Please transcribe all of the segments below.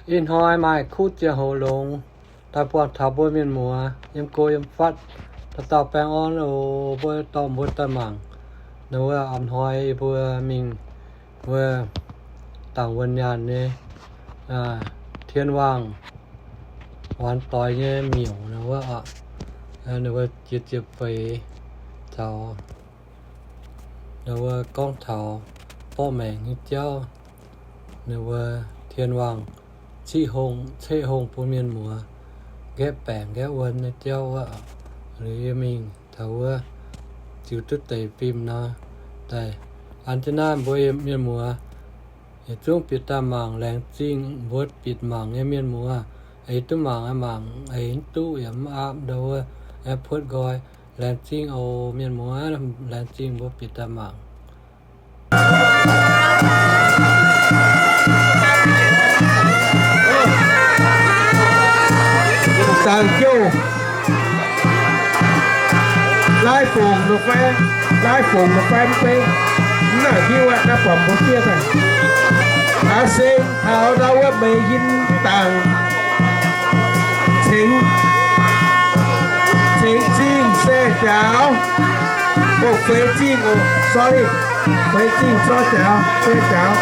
Ih hnoi maaih kuv ziangh hoc longx daaih buangh taux mbuo mienh muoz yiem go yiem fatv, dauh dauh baengh orn oc. Mbuo dorh mbuo daaih mangc, ninh wuov a'hnoi yie mbuo mingh wuov dangc wuonh nyaanh nyei, Tien Waangh waanx doix nyei miuc wuov oc. Ninh wuov jiex ziepc feix caux, ninh wuov gorngv taux borqv maengc nyei jauv. Ninh wuov Tien Waangh ciqv hongh, ceqv hongh bun mienh muoz nqaeqv baengc nqaeqv wuonh nyei jauv wuov. Liuz yie mingh taux wuov ziux duqv deix fim nor, daaih an jienv naaiv mbuo mienh muoz yietc zungv bieqc daaih mangc. Laengz zingh mbuo bieqc mangc nyei mienh muoz. Eix duqv mangc aeqv, mangc, eix mv duqv yaac mv aapv ndo wuov, aeqv, puotv nqoi. Laengz zingh oc mienh muoz, laengz zingh mbuo bieqc daaih mangc. Dangc jouh, laaiv fongc nor fai, laaiv fongc nor fai mv bei, mv naaic hiuv aqv, naaiv buatc mbuo fiev daaih. Aav seng taux ndau wuov meix yinh dangc, cengx, cengx zingh se jaux, o, feix zingh oc, sorry, feix zingh zorqv jaux, se jaux.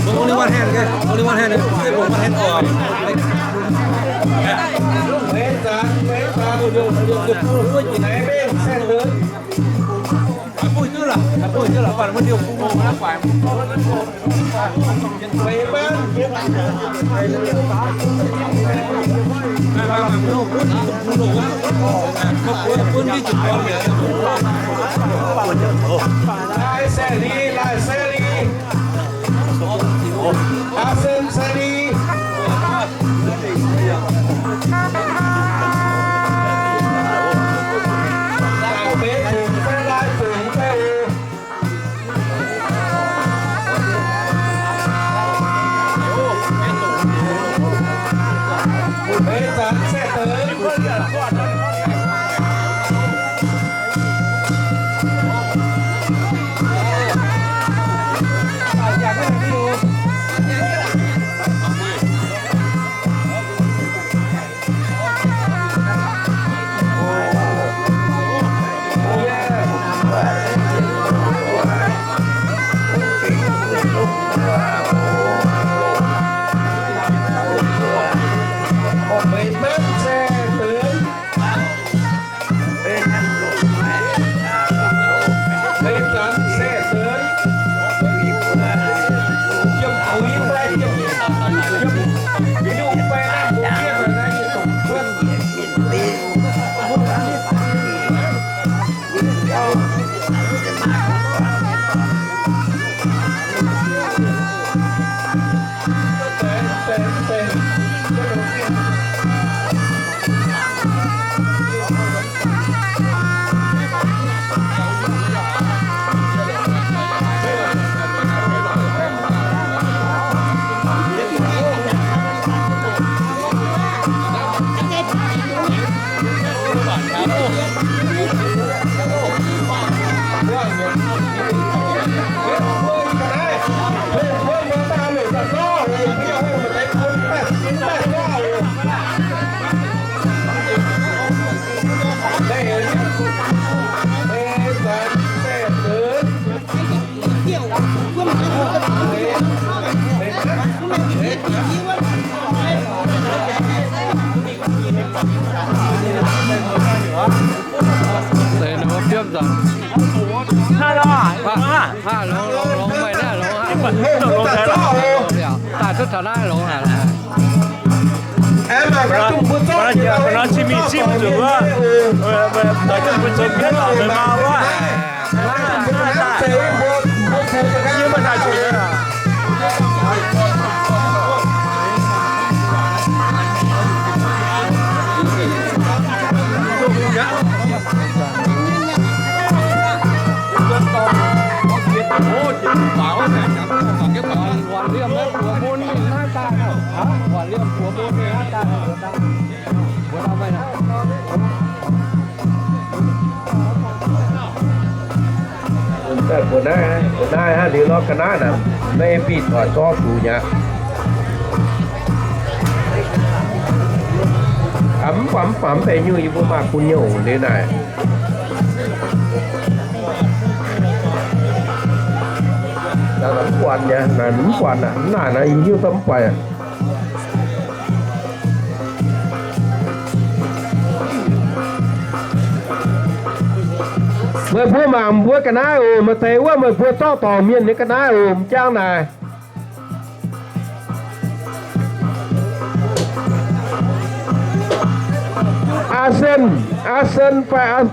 Only one hand, okay? Only one hand. Lai Sally, Lai Sally. Asen Sally. Dangc benx fungx fai lai fungx fai oc. Meix zanc se deix. Deix ninh mbuo biopv nzangc. Aa, longx, longx, longx, meih naaiv longx aqv. Daaih duqv taux naaiv longx aqv. Mbuo nor qiex mingh zipv zuqc wuov, doix duqv mbuo zoux mienh lorqc, meih maa wuov. Wanc liemh naaiv buoz bun ninh naaiv daaih, wanc liemh buoz bun ninh naaiv daaih. Mbuo naaiv, mbuo naaiv hnangv liuz nor ga'naaiv naaic, maiv bieqc taux zorqv zuqc nyei. Mv baac mv baac mv benx nyungc, yie mbuo maaih bun nyei oc, liuz naaic. Naaic mv buatc nyei, naaic mv buatc aqv, naaic naaic yie hiuv duqv mv buatc aqv. Meih mbuo mangc mbuo ga'naaiv oc, maaih deix wuov meih mbuo zorqv dorngc mienh nyei ga'naaiv oc, m'jangv naaic. Aa Sen, Aa Sen fai Aa,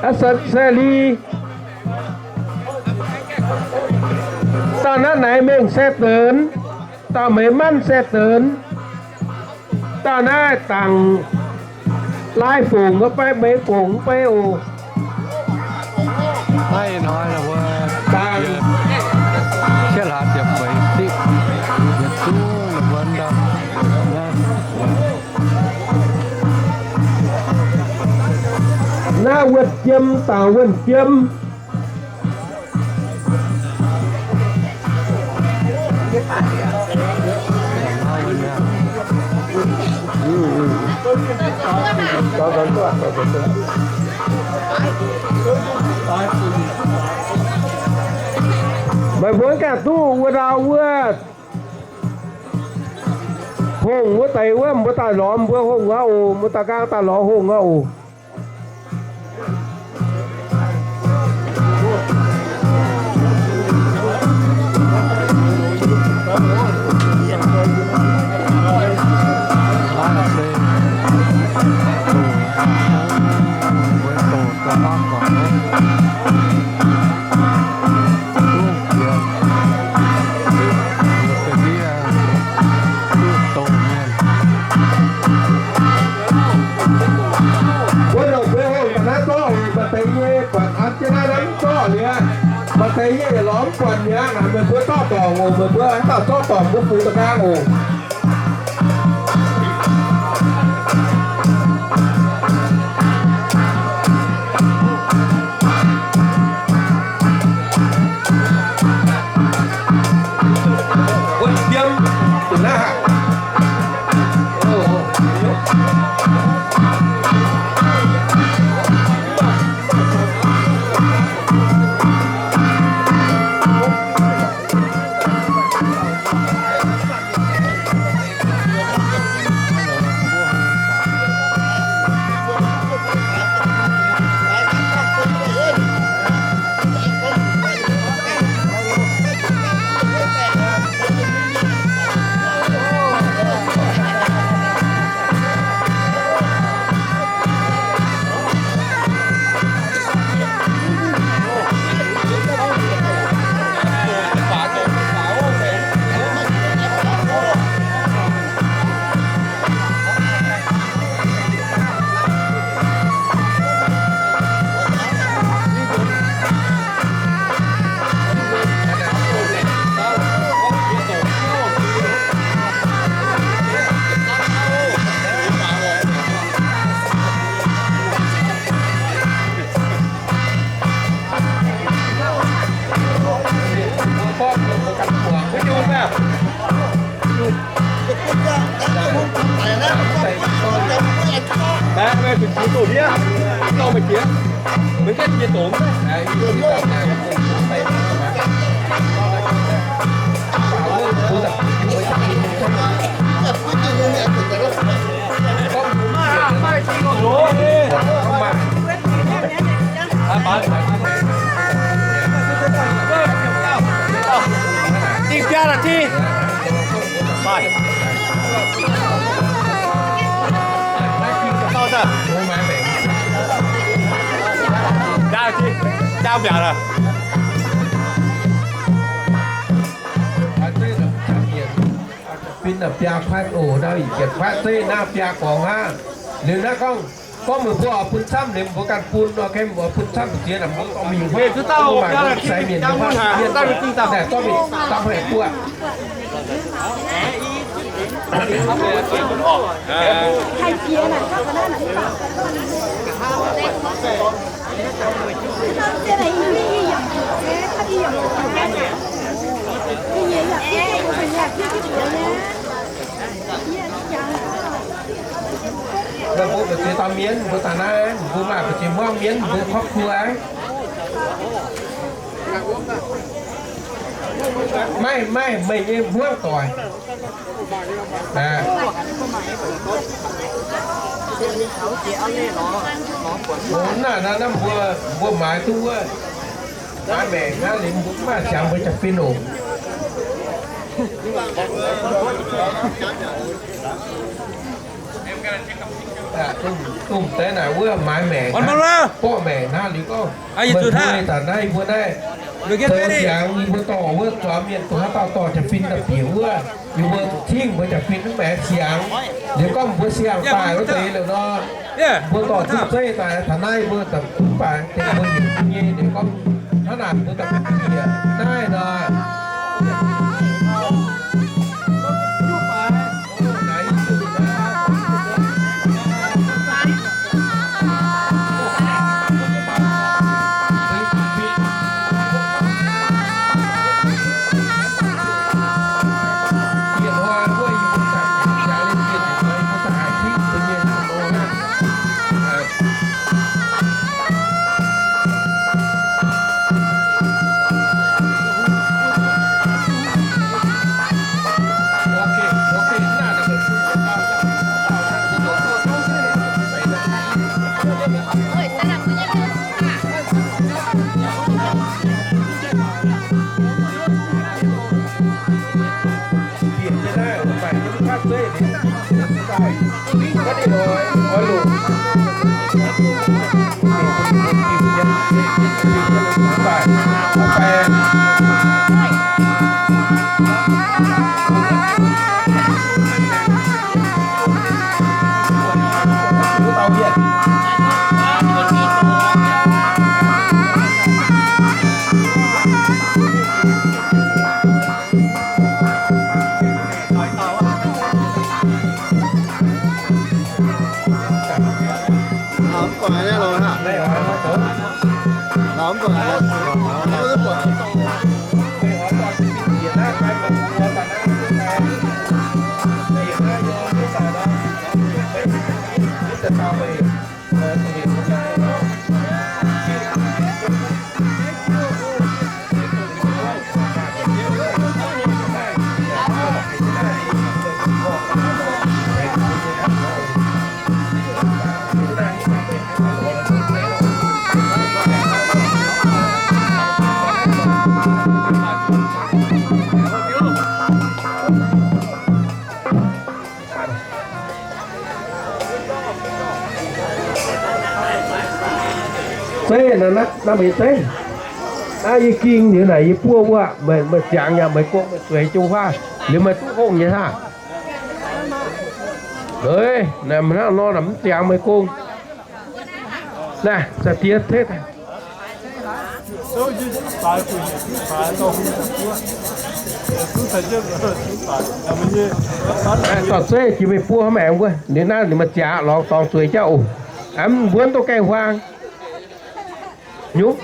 Aa Sen Sae Li. Dauh naaiv Naix Mengh Sae Deix, dauh Meix Manv Sae Deix, dauh naaiv dangc Lai Fongc fai Meix Fongc fai oc. Naaiv hnoi mbuo dangc cietv hlaax ziepc feix diqv, yietc zungv mbuo ndau. Naaiv wuonh jiem dangc wuonh jiem. Meih mbuo ganh duqv wuov ndau wuov hungh wuov deix wuov, mbuo daaih lorz mbuo hungh aqv oc. Mbuo daaih nqaang daaih lorz hungh aqv oc. Wuov nor mbuo hungh daaih naaiv zorqv oc, maaih deix nyei buatc an jienv naaiv mv zorqv liuz, maaih deix nyei lorz mv buatc mi'aqv. Naaic meih mbuo zorqv dorngc oc, meih mbuo haaix dauh zorqv dorngc mbuo fungx da'nqaang oc. Wuov yiem dongh naaiv haic. Dingh biaa la'tiqv. Biaa la'tiqv, biaa mbiaauc la'tiqv. Fin naaic biaa kuaatv oc, ndau yietc kuaatv zeiv naaiv biaa gorngx hnangv. Liuz naaiv gorngv, gorngv meih mbuo oix bun camv liuz, mbuo ganh bun, oix bun camv ziex naaic, mbuo dorh mingh hnangv. Mbuo mangc gorngv sai mienh mbuo mienh naaic zorqv mingh dapv haic buov. Mbuo mbu'ziex dauh mienh, mbuo daaih naaiv, mbuo maaih mbu'ziex hmuangv mienh, mbuo ครอบครัว. Maiv, maiv, meih nyei hmuangv doic. Naaiv, naaiv, naaiv mbuo, mbuo maaiz duqv wuov, maaiz maengc hnangv liuz mbuo mv maaih siangx mbuo jaa-fin oc. Dongh deix naaic wuov maaiz maengc, borqv maengc hnangv liuz gorngv, meih mbuo daaih naaiv mbuo naaiv zoux siangx, yie mbuo dorh wuov zuangx mienh dongh haaix dauh dorh jaa-fin daaih bieqc wuov, yie mbuo cingv mbuo jaa-fin mv maengx siangx. Liuz gorngv mbuo siang-daaih wuov deix liuz nor, mbuo dorh duqv zeiv daaih taux naaiv mbuo daaih mv baac deix mbuo heuc nyei liuz gorngv hnangv naaic mbuo daaih bieqc naaiv nor. Zeiv naaiv, naaiv mbuo nyei zeiv. Naaiv yie ging liuz naaic yie buov wuov, meih, meih ziangx yaac meih gong meih zueiz jong huaav, liuz meih duqv hongh nyei hnangv. Eix, naaic hnangv nor naaic mv ziangx meih gong. Naaic, za'diex tengx daaih. Dorh zeiv jiex meih buov maengx wuov, ninh naaiv ninh maaih ziangx lorz dorngx zueiz jauv oc. Mv mbuonv duqv gaengh huaang. Nyungc.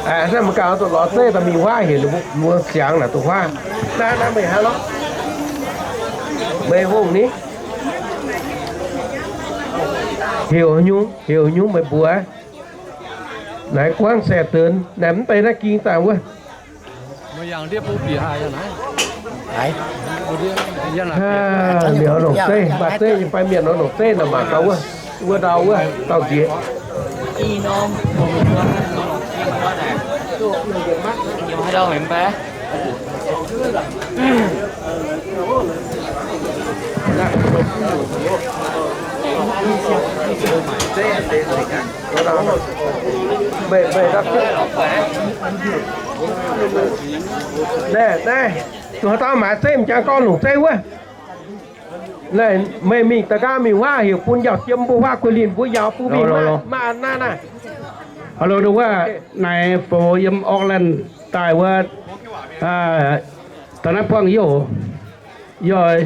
Aa, naaiv mbuo ganh duqv lorz zeiv daaih mingh huaav heuc ninh mbuo ziangx naaic duqv huaav. Naaiv, naaiv meih hnangv lorqc. Meih hungh ni? Heuc nyungc, heuc nyungc meih mbuox. Naaiv guangv saeng-deix, naaiv mv deix naaiv ging daaih wuov. Liuz longc zeiv, maaih zeiv nyei fai mienh nor longc zeiv nor mangc gaax wuov, wuov ndau wuov, dauh nziex. Naaiv, naaiv, zuqc haaix dauh maaiz zeiv m'jangc gorngv longc zeiv wuov. Naaiv meih mingh da'nqaang mingh huaav heuc bun yauh jiem mbuo huaav kuinx linh mbuo yaac bun mingh maaih, maaih naaiv naaiv. Hello, wuov naaiv foux yiem Auckland daaih wuov, da'naaiv buangh yie oc. Yie oix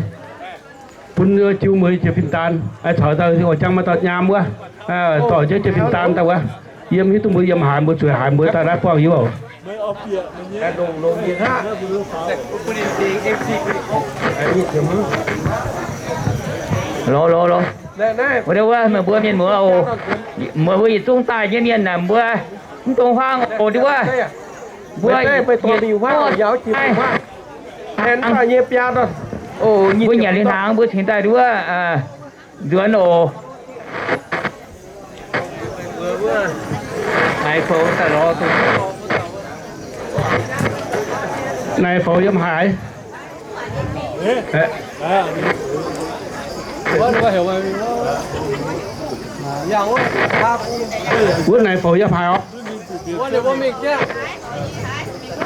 bun jiu mueiz jiex bin daan, caux dauh oix jangx maaih dauh nyaam wuov, dorh jienv jiex bin daan daaih wuov. Yiem hiuv duqv mbuo yiem haaix, mbuo zueiz haaix, mbuo daaih naaiv buangh yie oc. Lo, lo, lo. Wuov, wuov, meih mbuo mienh muoz oc. Meih mbuo yietc zungv daaih nyei mienh naaic, mbuo mv dungx huaang oc, ndiev wuov. Mbuo mbuo nyanc liuz hnaangx, mbuo cingx daaih ndiev wuov nzuonx oc. Naaiv foux yiem haaix? Wuov naaiv foux yiem haaix oc?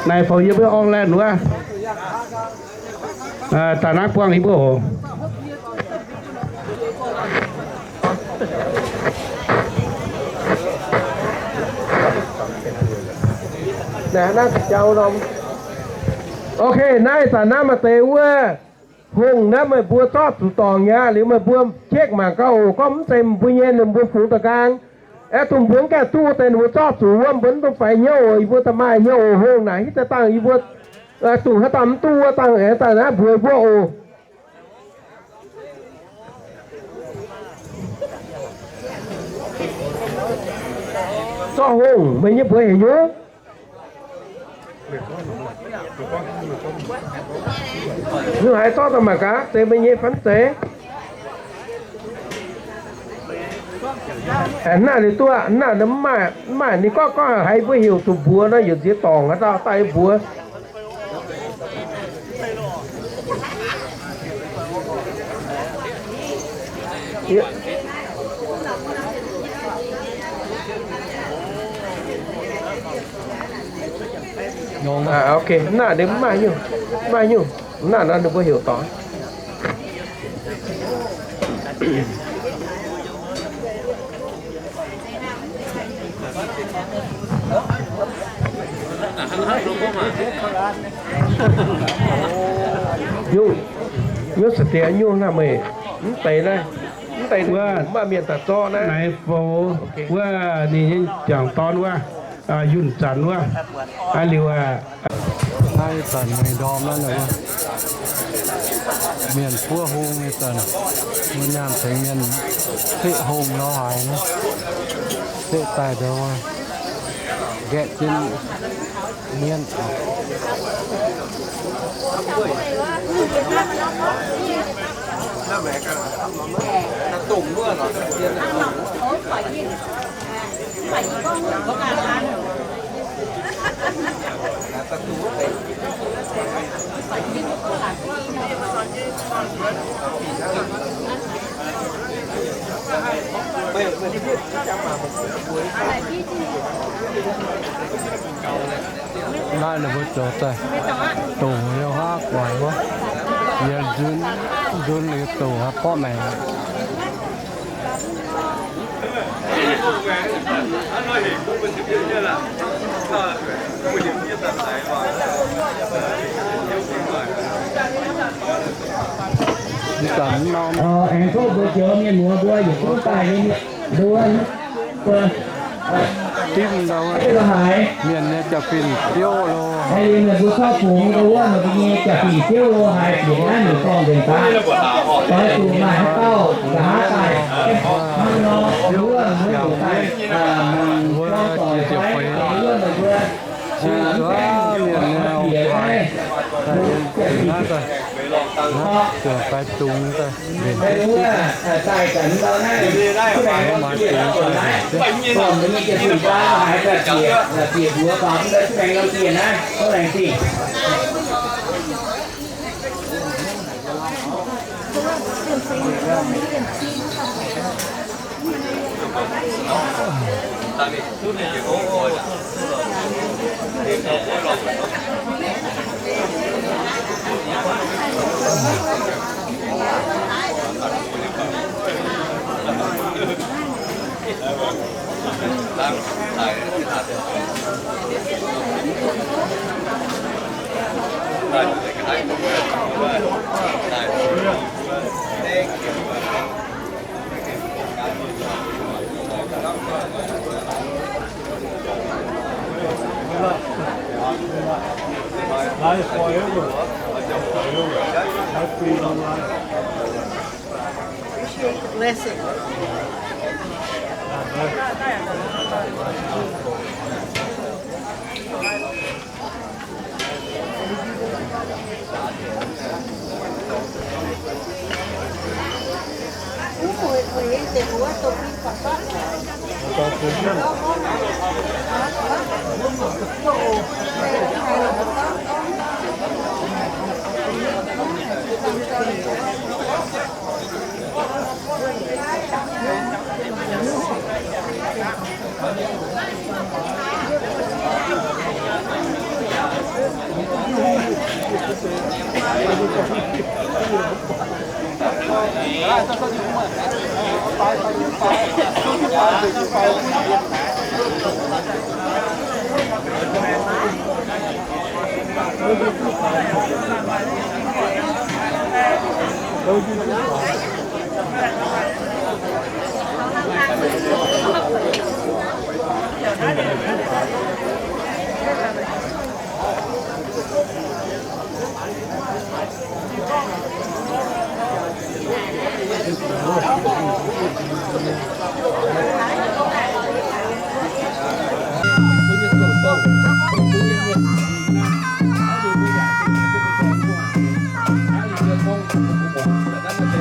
Naaiv foux yiem wuov Auckland wuov. Daaih naaiv buangh yie mbuo oc. Ok, naaiv zanc naaiv maaih deix wuov hungh naaiv meih mbuo zorqv zuqc dorngc aqv. Liuz meih mbuo qiekv mangc gaax oc. Gorngv mv zeiz mbuo nyei, ninh mbuo fungx da'nqaang. Aeqv, dongh mbuo mv gaengh duqv deix ninh mbuo zorqv zuqc wuov, mbuo mv dungx faix hnyouv oc. Yie mbuo da'maaih hnyouv oc. Hungh naaic hitv deix dangh yie mbuo, dongh haaix dauh mv duqv wuov dangh aengx daaih naaiv mbuox yie mbuo oc. Zorqv hungh, meih nyei mbuox heuc nyungc? Nzunc haaix zorqv daaih mangc gaax, zeiz meih nyei fai mv zeiz? Naaiv ninh duqv, naaiv ninh mv maaih, mv maaih, ninh gorngv, gorngv haiz mbuo heuc zuqc mbuox nor, yietc nziex dorngc haaix dauh daaih mbuox. Ok, naaiv ninh mv maaih nyungc, mv maaih nyungc, naaiv nor ninh mbuo heuc dorngc. Nyungc, nyungc se diex nyungc naaiv meih mv deix naaiv, mv deix wuov maaih mienh daaih zorqv naaiv. Naaiv fou wuov ninh nyei jangc dorn wuov, Yunh Zanc wuov. Aa liuz aac, naaiv zanc mingh ndorm naaiv wuov, mienh buov hung nyei zanc, mbuo nyaanh tengx mienh teqv hung nor haaix, teqv daaih ndau, nqaeqv jienv mienv. Naaiv ninh mbuo zoux daaih, dongc liuz haav guaix wuov, yie nzun, nzun liuz dongc haaix borqv maengc. Aengx tov mbuo joux mienh muoz mbuo yietc zungv daaih nyei mienh nduov. Dimv ndau, mienh nyei jaa-fin siouv lo. Meih mbuo caux fungx ndau wuov, meih mbuo nyei jaa-fin siouv lo haiz bieqc naaiv nyungc dorngh nzengc daaih. Doix zuqc maaih haaix dauh nqa'haav daaih, hnangv nor, wuov, wuov, wuov, wuov, Life forever. Happy long life. Appreciate the blessing.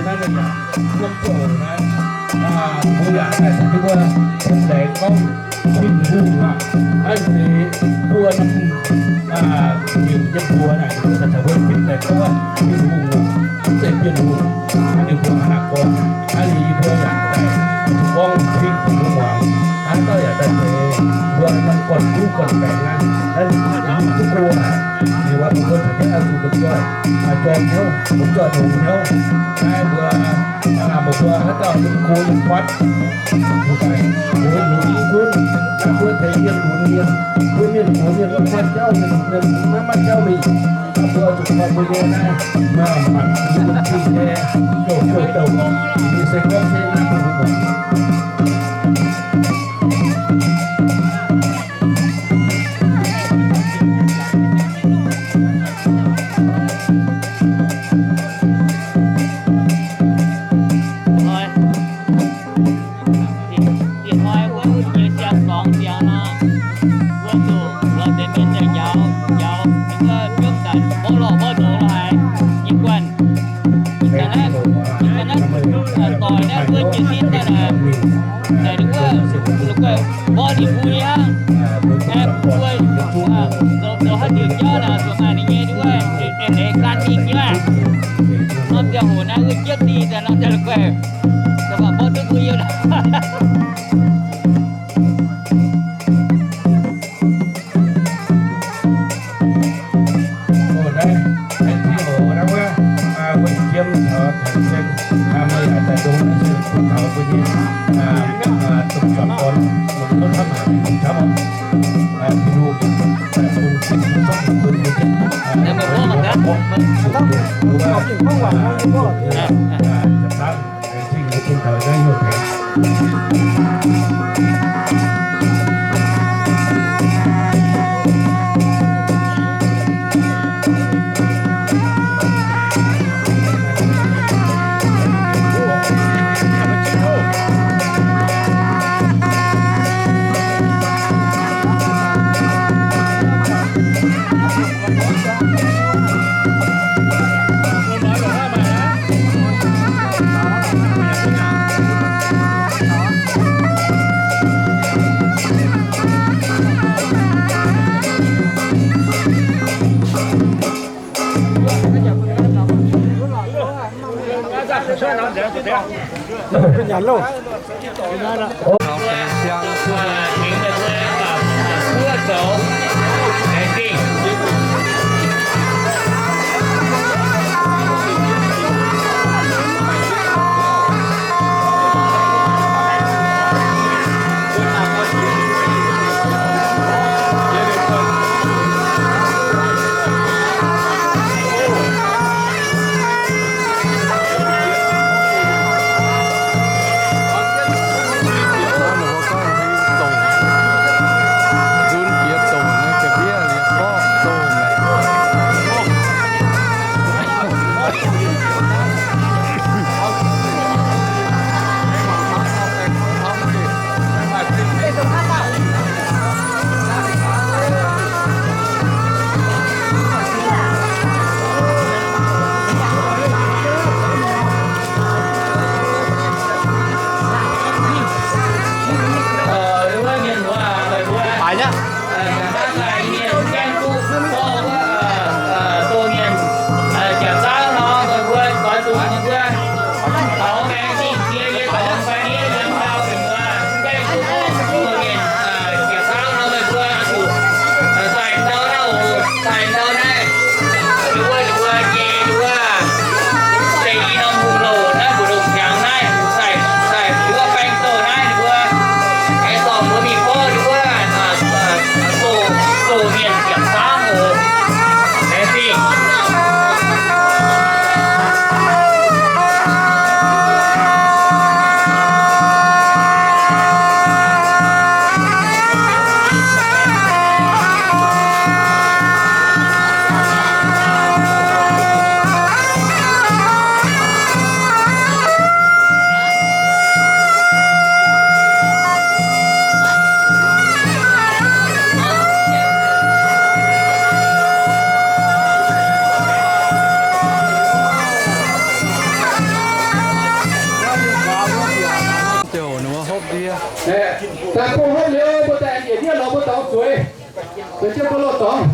Naaiv yaac buonv zoux naaiv, mbuo yaac daaih taux wuov Tin Laengz gorngv Tin-Hungh aqv. Naaiv se mbuo norm mienh nyei mbuox naaic, mbuo daaih taux wuov Tin Laengz gorngv Tin-Hungh aqv, mv zeiz Bienh Hungh. Naaiv ninh mbuo hnangv naaic gorngv, naaiv ninh mbuo yaac daaih gorngv Tin-Hungh muangx. Naaiv dauh yaac daaih zeiz mbuo norm gorn-juv gorn-baengx naaiv, naaiv ninh duqv go aqv. Ninh mbuo mbuo caux jienv oix zuqc lomh nzoih, oix jorm hnyouv, lomh nzoih longx hnyouv. Naaiv mbuo, meih mbuo haaix dauh duqv go yiem fatv, mbuo daaih lunx lunx gunv, naaiv mbuo tengx mienh lunx mienh, mbuo mienh lunx mienh, mbuo maiv jauv mingh, mienh maiv maaih jauv mingh. Mbuo zuqc gorngv mbuo nyei naaiv, maaih mangc mbuo zingh nyei, douc douc douc, ninh se gorngv se naaiv mbuo muangx. Ih hnoi wuov nyei siang-sorngx ziangx nor, mbuo zuqc mbuox deix mienh daaih njaaux, njaaux ninh mbuo biomv daaih mborqv lorh mborqv ndoqc lorh haic nyei guanh. Ih zanc naaiv, ih zanc naaiv doic naaiv mbuo jiez sin daaih naaic, naaic ninh mbuo la'guaih mborqv ninh mbuo nyei hnangv. Aeqv, mbuo zoux haaix diuc jauv naaic, zuqc maaih ninh nyei wuov eix leiz gan mingh nyei maah. Norm ziangh hoc naaiv wuov jienv dingh daaih norm ziangh la'guaih, da'faanh mborqv duqv mbuo yiem. Naaiv, naaiv diuh naaiv wuov, mbuo jiem taux tengx sen, meih yaac daaih ndongc naaiv se bun taux mbuo nyei domh juangc gorn, longc wuov camv haic, camv oc. Tin-Hungh daaih bun Tin-Hungh zorqv mbuo nyei, mbuo mborqv, mbuo mborqv, Zinh bun taux naaiv hnyouv tengx. Daaih bung hopv liuz, mbuo daaih njiec ndiev lorz mbuo dorngx zueiz, zueiz jienv mbuo loz-dorngx.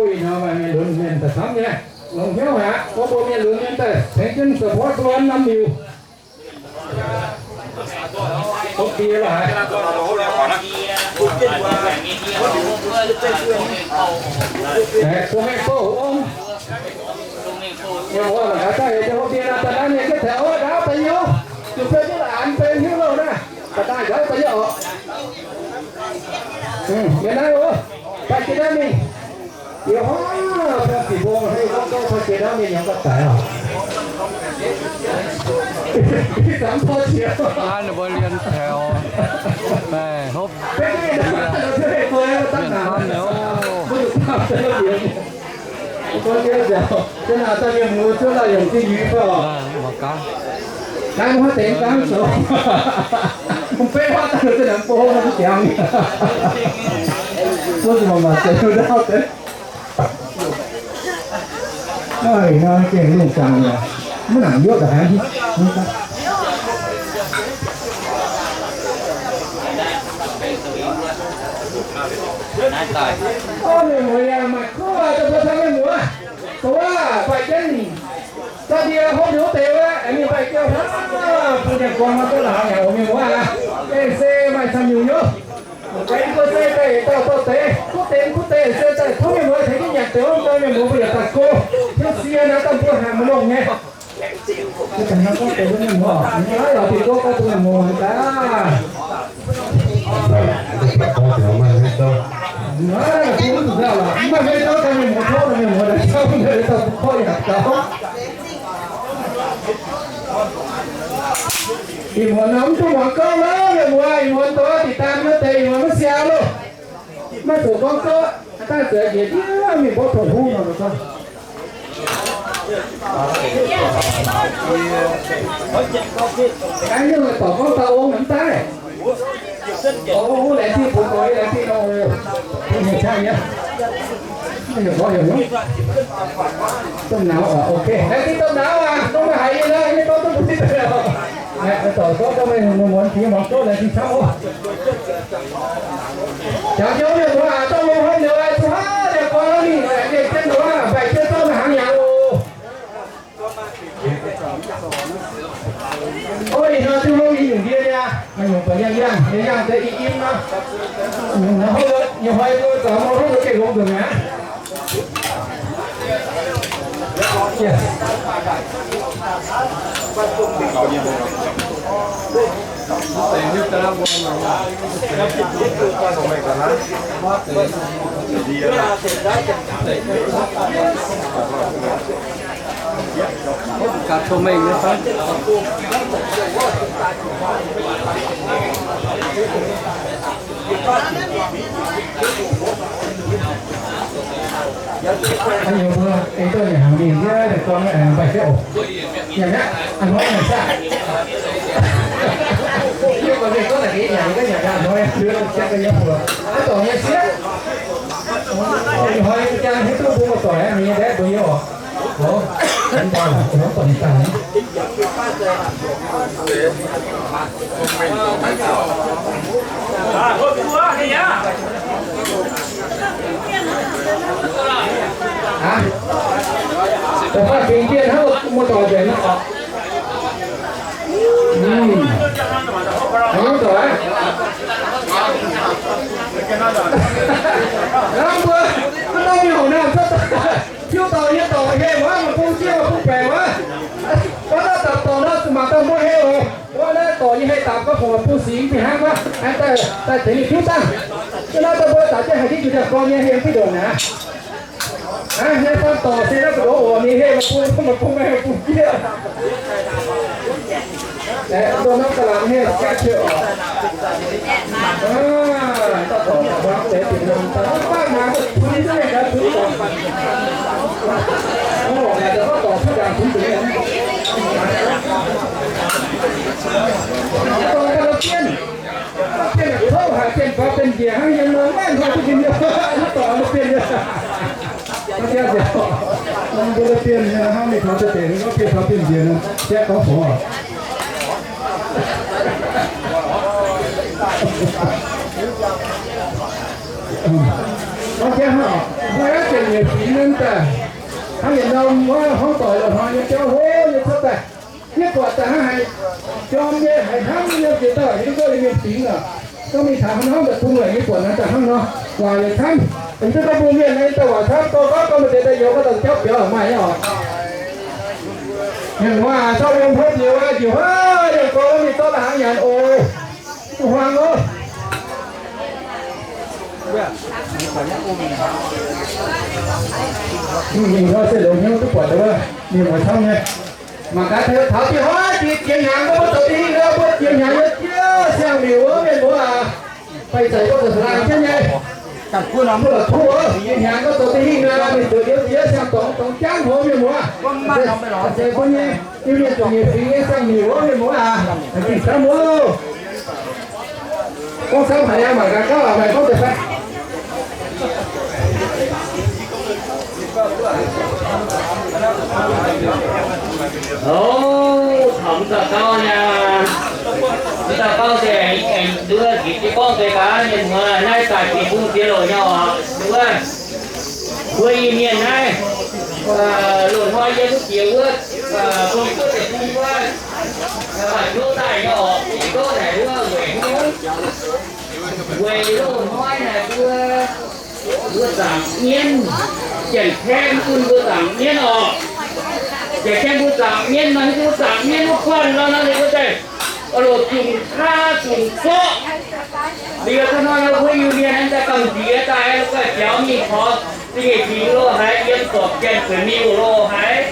Ih hnoi maaih mienh lunx mienh daaih camv nyei, longx hnyouv aqv. Gorngv mbuo mienh lunx mienh daaih tengx jienv support mbuo norm liuc. Hopv ndie lorqc haic. Aeqv, bun mengh bouh ong. Mienh muoz mangc gaax daaih heuc hopv ndie naaiv, daaih naaiv mienh jienv taux oc, ndaauv daaih nyei oc. Zuqc biei jienv la'anx biei hiuv louh naaiv, daaih daaih nqaauv daaih nyei oc. Mienh naaiv oc, daaih jiex naaiv mingh. Yie hnangv buangh ziqc mbong hei gorngv gouv taux jiex naaiv mingh nyungc ga'daic oc. Ih zanc tov jiex. Naaiv ninh mbuo liên thảo, hopv, mienh camv nyei oc. Mangc gaax. Naaiv mbuo huaav deix mv gaamv zoux. Mv beiv huaav daaih zinh ndaangc bou nor mv jangx. Mbuo zuqc mangc maaih zeix ndaauv deix. Naaiv gengh lungh zaangc nyei, mv nangc yopv haic. Mienh muoz yaac maaih kuv daaih mbuo taux mienh muoz. Zoux waac baaih jienv zaux ndie hopv liuz wuov deix wuov, aengx mingh baaih jienv hnangv bun mienh gorngv nor duqv la'haux yaac oc mienh muoz aac. Gengh se maaih camv nyungc nyouv. Mbuo se daaih dauh dauh deix, kuv deix kuv deix se daaih tov mienh muoz tengx jienv nyanc deix wuov dauh mienh muoz mbuo yaac daaih go. Hiuv sie naaiv daaih mbuo haic maiv longx nyei. Mbuo ganh hnangv gorngv deix mbuo mienh muoz, mv baac lorz diuh gouv gorngv mbuo mienh muoz daaih. Mv maaih meiv dauh daaih mienh muoz tov, mienh muoz daaih camv, mienh dauh daaih korv yaac gaux. Ih muonz nor mv duqv muangx gouv loh, mienh muoz, ih muonz dorh diqc daan wuov deix ih muonz maiv siaa loh. Maiv zuqc gorngv gouv, daaih zueiz njiec ndiev mingh mborqv tong huv nor gorngv. Naaiv nyungc dorc gorngv dauh ong mv daaih. Ong laengz zingh bungx doic, laengz zingh nor, bungx hnyouv qaqv nyei. Heuc mborqv heuc hnyouv. Domh nauz oc, ok. Laengz zingh domh nauz aac, dongh meih haiz yie naaiv, yie gorngv duqv mbuo zipv deix oc. Dorc gorngv meih muonz muonz piex muangx gouv laengz zingh camv oc. Jangx jienv mienh muoz aac, dongh meih hopv liuz zuqc haaix liuz gorngv mingh, mienh jienv nduov, mbaih jienv zorqv meih hnaangx yaac oc. Ov, ih hnoi duqv hlo i nyungc ndie nyei, maaih nyungc buatc yangh yangh, yangh yangh deix i im nor. Nyungc hnoi hopv, nyungc hnoi mbuo zoux mbuo hopv mbuo gengh longx nzengc mi'aqv. Gaax tov mengh nyei fai? Haaix nyungc mbuo ei duqv nyanc hnaangx mingh ndiev daaih gorngv aengx mbaih jienv oc. Nyanc aqv, a'hnoi nyanc saah. Yie gorngv naaic geh nyanc, yie gorngv nyanc aqv, a'hnoi ziouc jienv daaih yiem mbuo. Aav dorngc nyei sieqv. Ih hnoi yie jang hiuv duqv mbuo muoz-doic aqv, ninh nyei ndaeqv mbuo yie oc. Oc, mv baac lorqc, mv baac ninh daaih. Aav, da'faanh bingx bienh hnangv muoz-doic nzengc nor oc. Hnangv doic aqv. Hnangv mbuo, hnangv mbuo houc naaiv cuotv daaih, hiuv dauh nyei dorc heh wuov, maaih bung jiex maaih bung baeqc wuov. Gorngv naaiv dapc dorc nor, mangc daaih mbuo heh oc. Wuov naaiv dorc nyei heh dapc gorngv fungc maaih bung singx fih hnangv wuov, daaih, daaih tengx ninh hiuv dangh. Hnangv naaiv daaih mbuo dapc jienv haiz jienv jiu-baang nyei heh duqv ndongc naaiv. Hnangv naaiv dorc se naaiv mbu'ndongx oc, ninh heh maaih bung, maaih bung, maaih bung jiex. Aeqv, mbuo norm ga'lanx heh jaav qiex oc. Aav, dauh dorc mangc deix bieqc norm daaih, mv baac mangc bun zungv gaax bun dorc. Oc, naaic deix gorngv dorc cuotv ndaangc bun zuqc nyei. Dorc ga'naaiv bienh. Bieqc hnangv yiem nor, maiv hnoi duqv njien-youh, mv dorngc mbuo bienh nyei. Mbuo bienh nyei hnangv mingh taux deix gorngv bienh taux bienh njiec nor, jaiv gorngv fongx oc. Gorngv jaiv hnangv oc, mbuo naaiv ziepc nyeic fingx naaiv daaih, hnangv yietc norm wuov hmuangv doic lorqc hnoi nyei jauv hlo nyei cuotv daaih. Yie buatc daaih hnangv haaix jorm nyei, haiz hnamv nyei jiex dauh hiuv duqv nyei mienh fingx oc. Gorngv mingh taux hnangv daaih bung laic, yie buatc naaiv daaih hnangv nor, waaic yietc camv. Mv duqv gorngv bung mienh naaiv daaih waaic camv, gorngv gorngv gorngv maaih deix daaih youz gorngv daaih jauv biaux maaih nyei oc. Mienh muoz aac, zorqv yiem hopv jiex wuov, njiec huaav yiem gorngv mingh zorqv la'hnaangx nyanc oc. Duqv huaang oc. Mingh hnoi se longx hnyouv duqv buatc deix wuov, mienh muoz camv nyei. Mangc gaax taux dieh hnoi, dieh jiex hnyangx, mbuo zoux dieh hingh nor, mbuo jiex hnyangx nyei jiex siang-miuc wuov mienh muoz aac. Fai zeiz mbuo zoux laanh jienv nyei. Mbuo la'kuqv jiex hnyangx gorngv zoux dieh hingh nor, mingh zoux liuz jiex siang-dorngx, dorngx jangv hoz mienh muoz. Zeiz bun nyei, Iu-Mienh ziepc nyeic fingx nyei siang-miuc wuov mienh muoz aac, laengz zingh camv oc. Gorngv camv haic aqv, mangc gaax gauh maaih gorngv deix fai. Oc, taux mv dauh gauv nyei, mv dauh gauv se aengx nduov nzipc jienv gorngv deix gaax, mienh muoz, naaiv daaih Ging-Bung ziex louc nyei oc. Nduov, mbuo Iu-Mienh naaiv, loz-hnoi yiem wuov jiex wuov, bung duqv deix bung wuov, hnyouv daaih nyei oc, bung duqv naaic wuov weic hnyouv. Weic loz-hnoi naaic mbuo, mbuo zaangc mienv, Janx-Kaeqv bun mbuo zaangc mienv oc. Janx-Kaeqv mbuo zaangc mienv nor, mbuo zaangc mienv wuov guanh nor, nor ninh mbuo daaih loz-zunc kaa zunc zorqv. Liuz hnangv nor mbuo Iu-Mienh daaih gamh nziex daaih, la'guaih biaux mingh taux zingh nyeic fingx lo haiz, yiem zorpc Janx-Guoqv miuc lo haiz,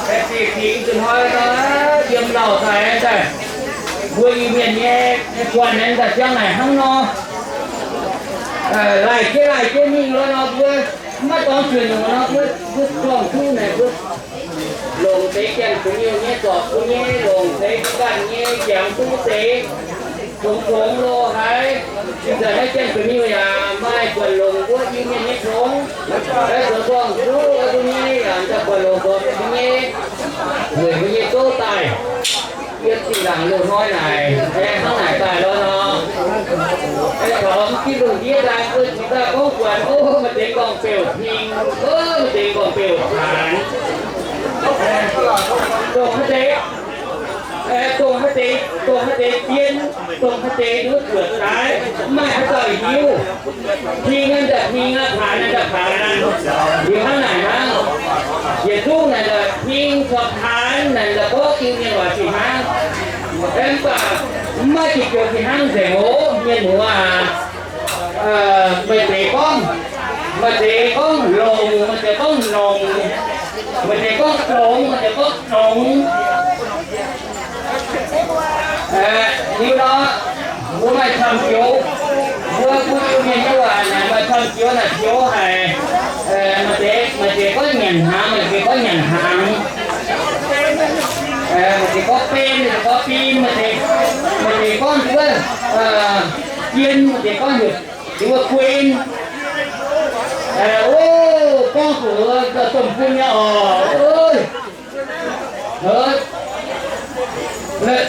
zingh nyeic fingx nzunc hnoi nor, yiem lauh daaih daaih, mbuo Iu-Mienh nyei guanh naaiv daaih ziangh naaic hnangv nor. Laih jienv laih jienv mingh lo nor, mbuo maiv dorngx zuqc nyungc nor, mbuo, mbuo zorng-zuqv naaic mbuo longc deix Janx-Guoqv miuc nyei zorpc bun nyei, longc deix ganh nyei jangx duqv deix congx-congx lo haiz. Ih zanc naaiv Janx-Guoqv miuc yaac maaih buatc longc mbuo Iu-Mienh nyei congx, zoux zorng-zuqv bun nyei yaac daaih buatc longc zorpc bun nyei, weic mbuo nyei zouv daaih. Yiem zinh ndaangc loz-hnoi naaic, aengx hnangv naaic daaih lo nor, aengx taux mv diuh lungh ndiev daaih, mbuo cingx daaih gorngv buatc, o, maaih deix nqorngv-beuc hmingx, o, maaih deix nqorngv-beuc paanx, dongh haaix deix, dongh haaix deix, dongh haaix deix zien, dongh haaix deix nduov zuoqc daaih, mv maaih haaix dauh hiuv. Hmingx naaiv daaih hmingx aqv, paanx naaiv daaih paanx aqv. Liuz hnangv naaic hnangv, yietc zungv naaic daaih hmingx caux paanx naaic daaih gorngv Iu-Mienh waac fih hnangv. Mv baac mv maaih diuh joux fih hnangv nzengc oc, mienh muoz aac. Maaih deix gorngv, maaih deix gorngv longc, maaih deix gorngv nongc, maaih deix gorngv dongx, maaih deix gorngv dongx. Liuz nor, mbuo maaih camv joux, mbuo bun Iu-Mienh nyei waac naaic maaih camv joux naaic joux haic. Maaih deix, maaih deix gorngv nyanc hnaangx, maaih deix gorngv nyanc hnaangx. Maaih deix gorngv ben, maaih deix gorngv bin, maaih deix, maaih deix gorngv wuov, bien, maaih deix gorngv heuc wuov guin. O, gorngv zuqc domh bun nyei oc.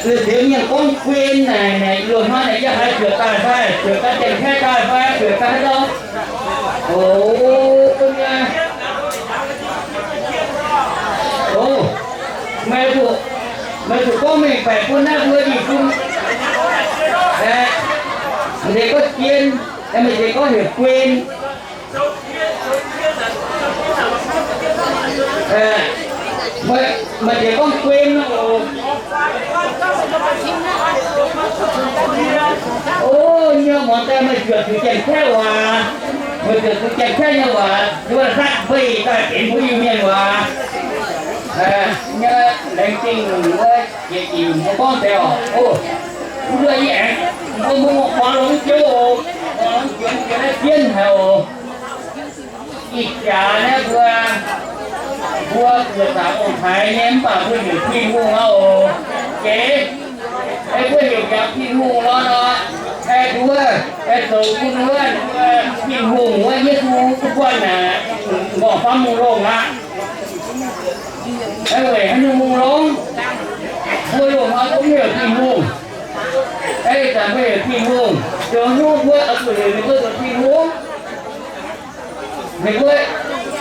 Liuz mienh gorngv guin naaic, naaic loz-hnoi naaic yie haiz zuoqc daaih fai, zuoqc ganh Janx-Kaeqv daaih fai, zuoqc ganh haaix dauh? O, bun nyei. O, meih zuqc, meih zuqc gorngv mengh baeqc bun naaiv mbuo dingc bun. Aeqv, maaih deix gorngv guin, maaih deix gorngv heuc guin. Maaih deix gorngv guin oc. O, nyei muangx daaih meih zuoqc zuqc Janx-Kaeqv waac, meih zuoqc zuqc Janx-Kaeqv nyei waac, mbuo hnangv mbeix daaih benx mbuo Iu-Mienh waac. Nyei laengz zingh wuov jiex ginc mbuo gorngv deix oc. O, mv duqv yie aengx, mbuo mbuo muangx longx joux oc, muangx longx joux jiex naaiv jienv haic oc. Ih jaax naaiv mbuo, mbuo zuoqc zaangc ong-taaix nyei mv baac mbuo heuc Tin-Hungh aqv oc. Jiex, mbuo heuc jangx Tin-Hungh lorqc nor, aeqv, mbuo Zoux bun wuov Tin-Hungh wuov Yesu guanh aqv, nqorngv faaux mungh longh aqv. Weic haaix nyungc mungh longx? Mbuo loz-hnoi mbuo mv heuc Tin-Hungh. Ih zanc mbuo heuc Tin-Hungh, zoux hnyouv mbuo oix zuqc heuc ninh mbuo zoux Tin-Hungh. Ninh mbuo,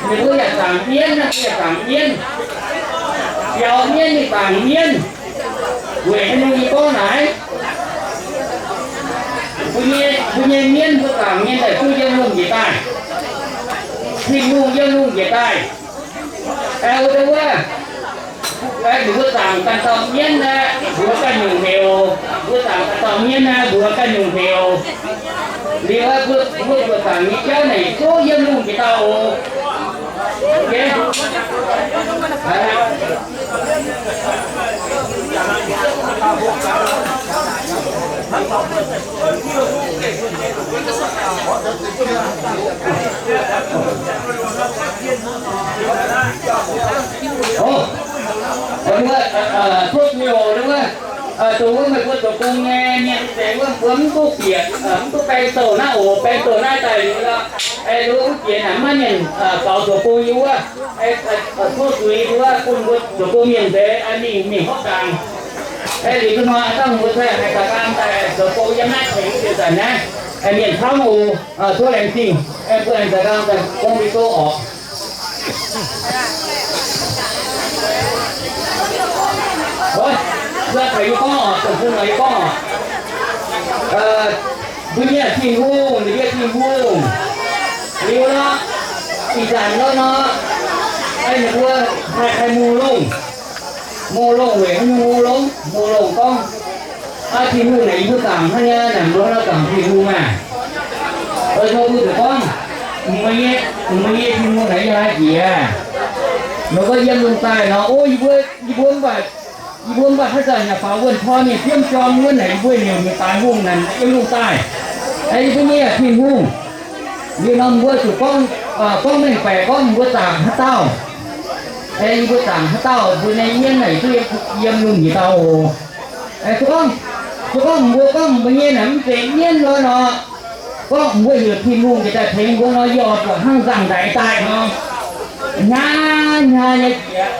ninh mbuo yaac zaangc mienv, mbuo yaac zaangc mienv. Biaux mienv mingh zaangc mienv. Weic haaix nyungc yie gorngv naaic? Mbuo nyei, mbuo nyei mienv mbuo zaangc mienh daaih duqv yiem lungh njiec daaih. Tin-Hungh yiem lungh njiec daaih. Wuov, ninh mbuo zaangc ganh dauh mienv aeqv, mbuox ganh nyungc heuc. Mbuo zaangc ganh dauh mienv aeqv, mbuox ganh nyungc heuc. Liuz mbuo, mbuo zuqc zaangc nyei jauv naaic yietc zungv yiem lungh njiec daaih oc. Oc, cuotv nyei oc, wuov, dongh wuov meih mbuo zoux gong nyei mienh deix wuov, mbuo mv duqv bieqc, mv duqv baeng douh naaiv oc. Baeng douh naaiv daaih liuz, wuov jiex naaic maiv mienh faaux zoux gong yie wuov, tov zuiz wuov bun mbuo zoux gong mienh deix mingh, mingh hopv dangx. Liuz hnoi dangh mbuo haih daaih gaam daaih zoux gong yiem naaiv tengx diuh zanc naaiv, mienh camv oc. Tov laengz zingh, mbuo aengx daaih gaam daaih gong mbuo go oc. Mbuo taux yie gorngv oc, dongh bun nor yie gorngv oc. Mbuo nyei Tin-Hungh, ninh nyei Tin-Hungh. Liuz nor, ih zanc nor nor, ninh mbuo haih, haih mungh longh. Mungh longh weic haaix nyungc mungh longh? Mungh longh gorngv, Aa, Tin-Hungh naaic yie mbuo zaangc hnangv nyei, naaic mbuo hnangv zaangc Tin-Hungh maah. Oix zuqc mbuo zuqc gorngv, mbuo nyei, mbuo nyei Tin-Hungh naaic yiem haaix jiex? Nor gorngv yiem lungh daaih nor, o, yie mbuo, yie mbuo mv baac, yie mbuo mv baac haaix zanc yaac faaux wuonh tor mingh fiem jorm wuov naaic, yie mbuo heuc nyei daaih hungh naaic yiem lungh daaih. Yie mbuo nyei Tin-Hungh. Liuz nor mbuo zuqc gorngv, gorngv mengh baeqc gorngv mbuo zaangc haaix dauh. Yie mbuo zaangc haaix dauh, mbuo nyei mienv naaic duqv yiem lungh njiec daaih oc. Se gorngv, se gorngv mbuo gorngv mbuo nyei naaic mv zeiz mienv nor nor, gorngv mbuo heuc Tin-Hungh njiec daaih tengx mbuo nor, yie oix buatc hnangv nzangh-ndaix daaih nor, hnyav hnyav nyei jiex,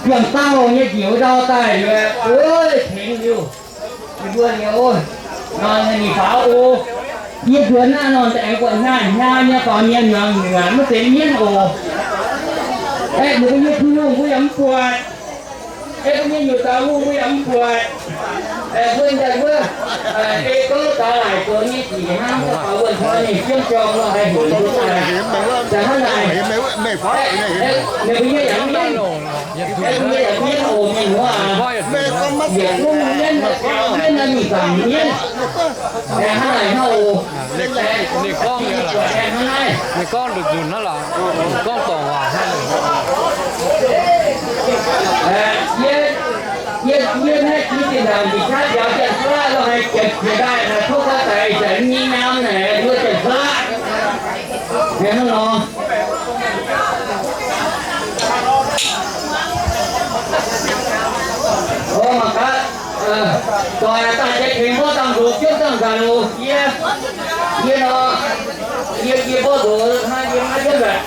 ziangh dauh nyei njiec wuov ndau daaih, tengx liuz, ninh mbuo nyei, o, nor ninh faaux oc. Yie nzuonx naaiv nor aengx buatc hnyav hnyav nyei faaux mienh muangx, mv zeiz mienv oc. Aeqv, mbuo nyei Tin-Hungh mbuo yaac mv buatc. Aeqv, mbuo nyei nyutc daaux hungh mbuo yaac mv buatc. Aeqv, mbuo daaih wuov, ei gouv daaih laaic zoux nyei sic hnangv, faaux wuonh tor ninh jiemv jorm nor haih heuc mbuo daaih. Daaih hnangv naaic, ninh mbuo nyei yaac mv mienv, ninh mbuo nyei yaac mv mienv oc, mienh muoz aac. Yietc zungv mienv, mienv naaiv mingh zaangc mienv. Aengx hnangv naaic hnangv oc. Ninh gorngv nzunc hnangv lorqc, gorngv dorngc waac hnangv. Yie, yie, yie naaiv jiex zinh ndaangc njiec qaqv biaux Janx-Saalaav lo haiz jiex jiex daaih, tov gaax daic zanc nyei nyaam naaic mbuo Janx-Saalaav. Hnangv nor. O, mangc gaax, doic daaih jiex tengx mborqv dangh ndoqc jienv dangh nzanc oc. Yie, yie nor, yie, yie mborqv ndoqc hnangv yie maiv jienv nzanc.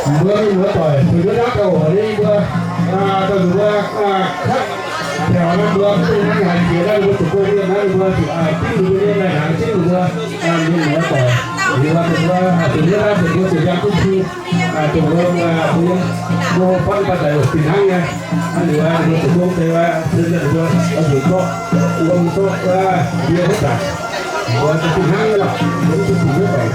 Mbuo mienh muoz doic, zuqc yie naaiv gauh haiz mbuo, dongh mbuo, kangv taux naaiv mbuo duqv hnangv haaix jiex naaiv, mbuo zuqc gong mienh naaiv, mbuo zuqc ginv mbuo nyei lai-hnaangx ginv mbuo mienh muoz doic. Liuz mbuo, zuqc yie naaiv zuqc mbuo zuqc yangh duqv Tin, zuqc mbuo, mbuo, mbuo fatv daaih fih hnangv nyei. Liuz mbuo zuqc gong deix, mbuo zuqc zorqv, mbuo zorqv, mbuo huotv daaih. Mbuo fih hnangv nyei lorqc, mbuo mv duqv zuqc huotv daaih.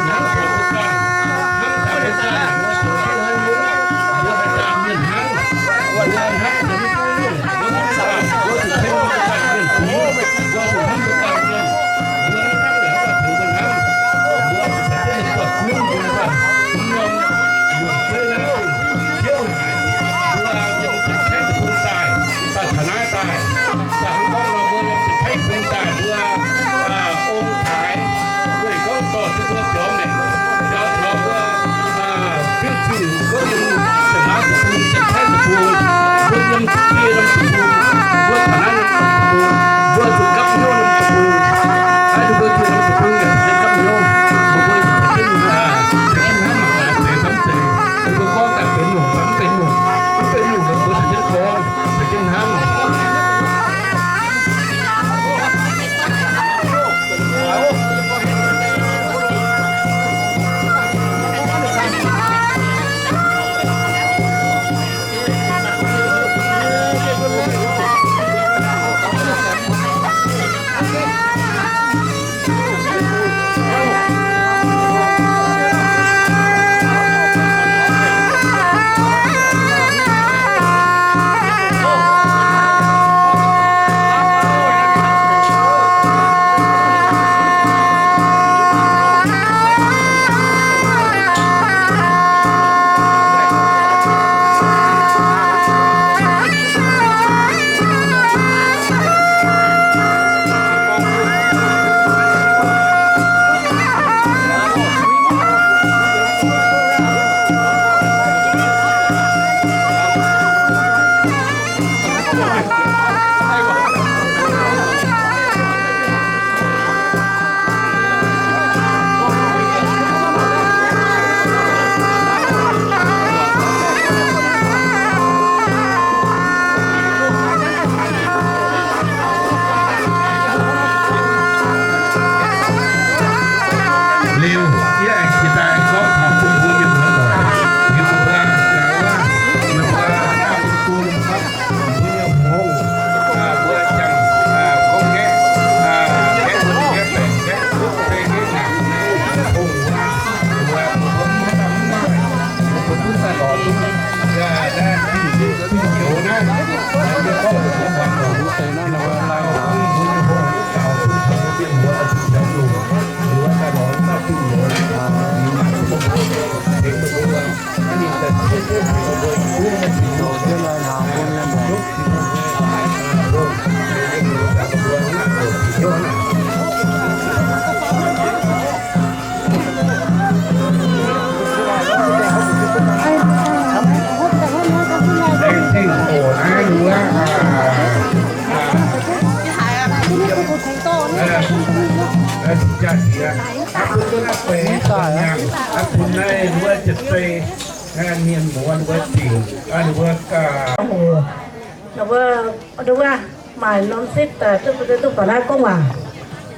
Mbuo, aa, ong-taaix, weic gorngv dorh duqv mbuo biaux maengc, biaux taux mbuo, aa, fiuv-zinh gorngv yiem Sa'hnangv deic-bung, Sa'hnangv deic-bung, mbuo yiem die norm deic-bung, mbuo taux naaiv norm deic-bung, mbuo zuqc gapv hnyouv norm deic-bung. Naaiv ninh mbuo zuqc norm deic-bung yaac zuqc gapv hnyouv, mbuo zuqc za'gengh, aa, za'gengh hnamv mangc gaax deix camv deix. Ninh mbuo gorngv daaih benx longc, camv deix longc, mv benx longc, mbuo zuqc jienv gorngv, zuqc jienv hnamv. Liuz, yie aengx jiex daaih gorngv taux bun mbuo mienh muoz doic, liuz mbuo gaax wuov, meih mbuo daaih bun mbuo nyei hngongx, aa, mbuo jangx, aa, gorngv gaeqv, aa, gaeqv mun gaeqv baengc gaeqv duqv se gaeqv ngaanc, hngongx wuov, mbuo mbuo mv maaih, mbuo duqv daaih lorz duqv, aa, naaiv, naaiv, naaiv, Mienh muoz ninh mbuo ziux, ninh mbuo gaax, ninh mbuo, ninh mbuo maaih norm sipv daaih duqv, duqv baac naaiv gorngv waac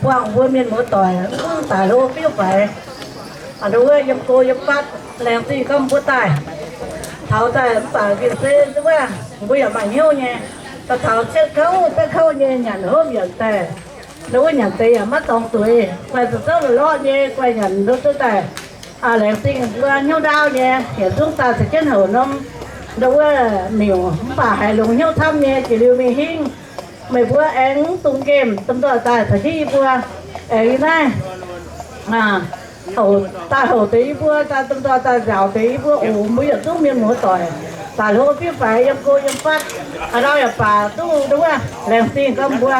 buangh mbuo mienh muoz doic mv daaih hlo biuv faix. Ninh mbuo yiem go yiem fatv, laengz zingh gorngv mbuo daaih taux daaih mv baac gengh se wuov, mbuo yaac maaih hnyouv nyei. Daaih taux cietv kouv betv kouv nyei nyanc hopv yienc daaih, ninh wuov nyanc deix yaac maiv dorngx zueiz, guaih zuqc zouv lorqc nyei, guaih nyanc nduov duqv daaih. Laengz zingh mbuo hnyouv ndaauv nyei, yietc zungv daaih caux jienv houc norm ndau wuov miuc, mv baac haiz longx hnyouv camv nyei. Jiex liuz mingh hingv meih mbuo aengx mv dungx nqemh, domh nzoih daaih caux jienv yie mbuo aengx yiem naaiv houc, daaih houc deix yie mbuo, daaih domh nzoih daaih nzaaux deix yie mbuo oc. Mbuo yietc zungv mienh muoz doic daaih hlo biuv faix yiem go yiem fatv, a'ndau yaac baac duqv ndau wuov laengz zingh gorngv mbuo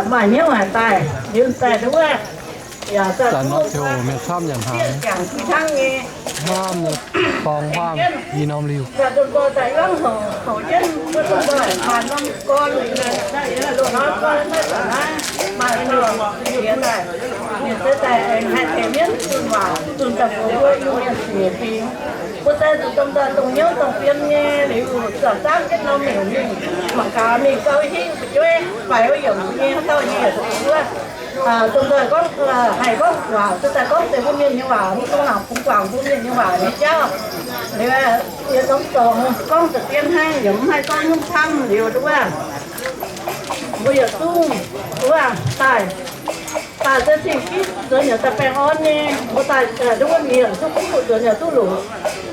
maaih hnyouv haic daaih liuz daaih ndau wuov yaac daaih duqv mienh camv yaac hnangv nyei. Hnamv nyei borngz huaang i norm liuh. Daaih domh nzoih daaih yangh houc, houc jienv mbuo domh nzoih maaih norm gorn, loz-hnoi gorn maiv baac naaiv maaih dorh jiex daaih. Mienh se daaih aengx haih tengx mienv zunh waac, zunh daaih mbuox mbuo Iu-Mienh nyei fingx. Mbuo se zuqc domh nzoih dongh hnyouv dongh fiem nyei liuz, zuqc zaangv jienv norm miuc mingh, mangc gaax mingh gauh hingv fu'jueiv faix wuov yiemc nyei haaix dauh nyei yietc zuqc wuov. Domh nzoih gorngv, haih gorngv waac, se daaih gorngv deix mbuo mienh nyei waac, mv dungx laangc bungx guangc mbuo mienh nyei waac nyei jauv. Liuz yie norm dorngx gorngv da'dien hnangv, yaac mv haih gorngv hnyouv camv liuz wuov. Mbuo yietc zungv wuov daaih, daaih se cing-gitv nzuonx yaac daaih baengh orn nyei. Mbuo daaih duqv wuov mienh duqv kuv nzuonx yaac duqv longx.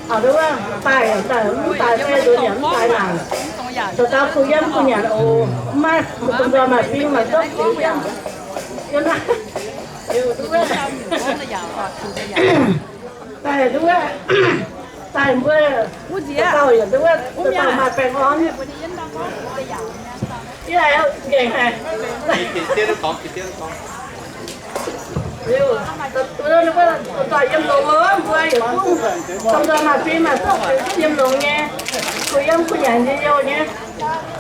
Wuov daaih, daaih mv daaih se nzuonx yaac mv daaih naanc. Dauh dauh kuh yiem kuh nyanc oc. Mv maaih, mv dungx nzoih maaih fing maaih zopv ziux jienv. Yiem naaiv, daaih duqv, daaih mbuo dauh dauh yaac duqv, dauh dauh maaih baengh orn. Yie haiz nqaengc haic. Liuz, ninh mbuo domh nzoih yiem longx oc, mbuo yietc zungv domh nzoih maaih fing maaih zopv ziux jienv yiem longx nyei, kuh yiem kuh nyanc njien-youh nyei.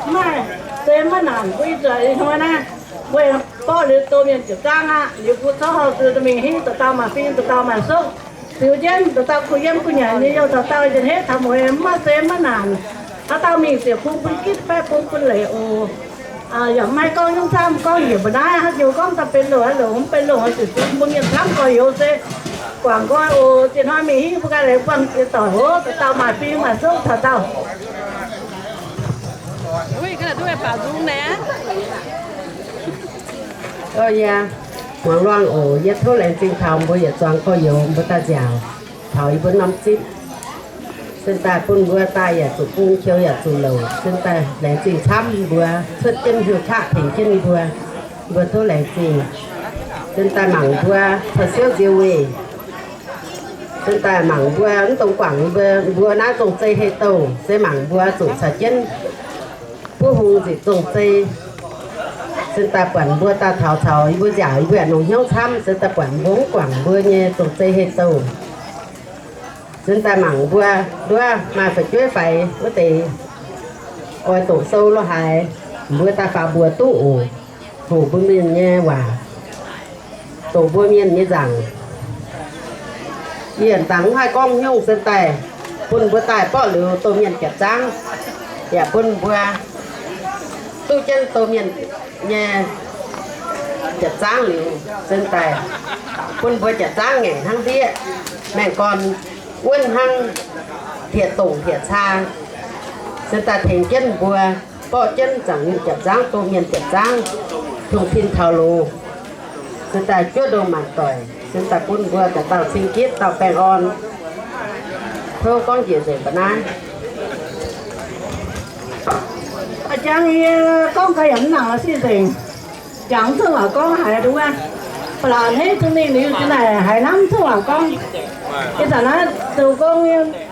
Mv maaih, se maiv naanc mbuo ih zanc ih hnoi naaiv, mbuo aengx borqv liuz domh mienh ziepc zaangv aqv. Liuz mbuo corc houh zuiz mingh hingv dauh dauh maaih fing, dauh dauh maaih zopv ziux jienv, dauh dauh kuh yiem kuh nyanc nyei youh, dauh dauh yietc hneiv taux mueiz, mv maaih se maiv naanc. Haaix dauh mingh ziouc bun bun gitv baeqv bun bun leiz oc. Yaac maiv gorngv nyungc camv, gorngv njiec mba'naaiv haaix nyungc, gorngv daaih benx longc haaix longc, mv benx longc haaix, zuqc mbuo mienh camv gorx-youz se guangc nqoi oc. Ziex hnoi mingh hingv mbuo ganh leiz buangh jiex doic oc. Dauh dauh maaih fing maaih zopv taux dauh. Yie muangx luangh oc. Yie tov laengz zingh taux mbuo yietc zuangx gorx-youz mbuo daaih nziaauc taux yie mbuo norm zipv. Sin daaih bun mbuo daaih yaac zuqc bung, qiu yaac zuqc louc. Sin daaih laengz zingh camv mbuo cuotv jienv hnyouv qaqv tengx jienv mbuo. Mbuo tov laengz zingh. Sin daaih mangc mbuo caux siouv nzie weih. Sin daaih mangc mbuo mv dungx guangc mbuo, mbuo naaiv zong-zei hei douh, se mangc mbuo zuqc caux jienv buov hung nzipc zong-zei. Sin daaih buatc mbuo daaih taux caux yie mbuo nziaauc, yie mbuo yaac longc hnyouv camv. Sin daaih buatc mbuo mv guangc mbuo nyei zong-zei hei douh. Sin daaih mangc mbuo nduov maaih fu'jueiv faix wuov deix oix doqc sou lo haaix, mbuo daaih faaux mbuox duqv oc. Hoqc mbuo mienh nyei waac, doqc mbuo mienh nyei nzaangc. Yie dangx mv haih gorngv nyungc, sin daaih bun mbuo daaih borqv liuz domh mienh jiepc zaangv, yaac bun mbuo duqv jienv domh mienh nyei jiepc zaangv liuz, sin daaih bun mbuo jiepc zaangv ngaengc hnangv ndiev, maengh gorn wuonv hnangv hlieqv-dongc hlieqv-caa. Sin daaih tengx jienv mbuo borqv jienv zaangc mienh jiepc zaangv, domh mienh jiepc zaangv, tungx pin taux loz. Sin daaih juov ndongc maanc doic, sin daaih bun mbuo dauh dauh cing-gitv, dauh baengh orn. Tov gorngv njiec nzengc mba'naaiv. Jangx yie gorngv gau yaac mv nangc la'sic nzengc. Jangx mv cuotv waac gorngv haiz duqv wuov. Ba'laqc hneiv zingh mingh liuz zinh naaic haiz hnamv mv cuotv waac gorngv. Ih zanc naaiv zoux gong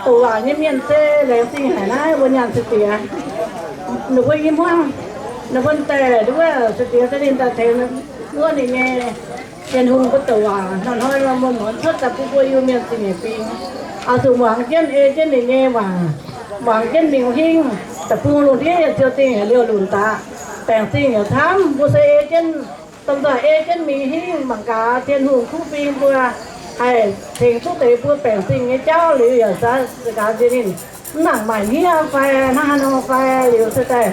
doqc waac nyei mienh se laengz zingh haic naaiv wuov nyaanh se diex. Ninh mbuo i hmuangv, ninh mbuo daaih nduov se diex se ninh daaih tengx wuov ninh nyei Tin-Hungh mbuo doqc waac hnoi-hnoi nor muonz-muonz cuotv daaih bun mbuo Iu-Mienh zingh nyeic fingx. Oix zuqc muangx jienv ei jienv ninh nyei waac, muangx jienv mingh hingv da'bung lungh ndiev yietc ziouc dingc heuc liouh lunc daaih, baengc zingh yaac camv. Mbuo se ei jienv, domh nzoih ei jienv mingh hingv mangc gaax Tin-Hungh kuv fing mbuo. haih tengx duqv deix mbuo baengc zingh nyei jauv liuz yaac za'gengh nziex ninh mv nangc maaih hniev fai hnangv haaix nor fai liuz se daaih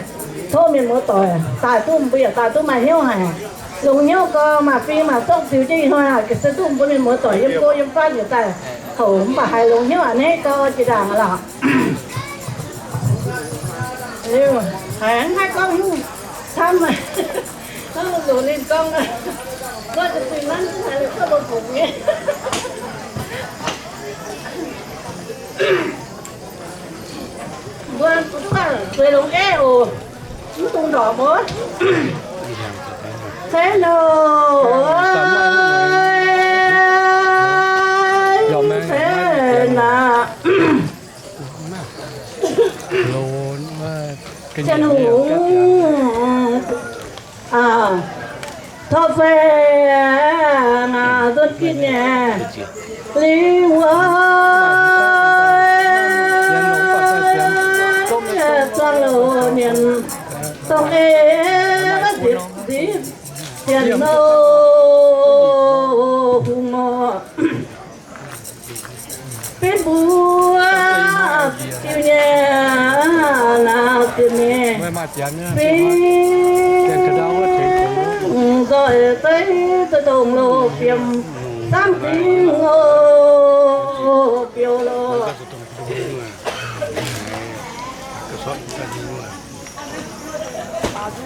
tov mienh muoz doic daaih duqv, mbuo yaac daaih duqv maaih hnyouv haic. Longx hnyouv gau, maaih fing maaih zorqv ziux jienv ih hnoi aqv, se duqv mbuo mienh muoz doic yiem go yiem fatv yietc daaih houc mv baac haiz longx hnyouv a'hneiv gau jiex ndaangc lorqc. Liuz haiz mv haih gorngv camv, gorngv longc ninh gorngv, gorngv zinh nanv haiz longc cuotv longc fungx nyei. Mbuo zueiz longx aiv oc. Mv dungx ndorqc mbuo. Cen oc, cen aqv. Cien hungh, tov faeng nzuonx gitv nyei lingh wuov, zuangx loz mienh dongh ei nzipc nzipc cien oc, hungh oc. Benx mbuo diuh nyei naaiv ziex nyei fingx, nzoih zeiv za'dongh loz fiem, samv zingh oc, biouv loh.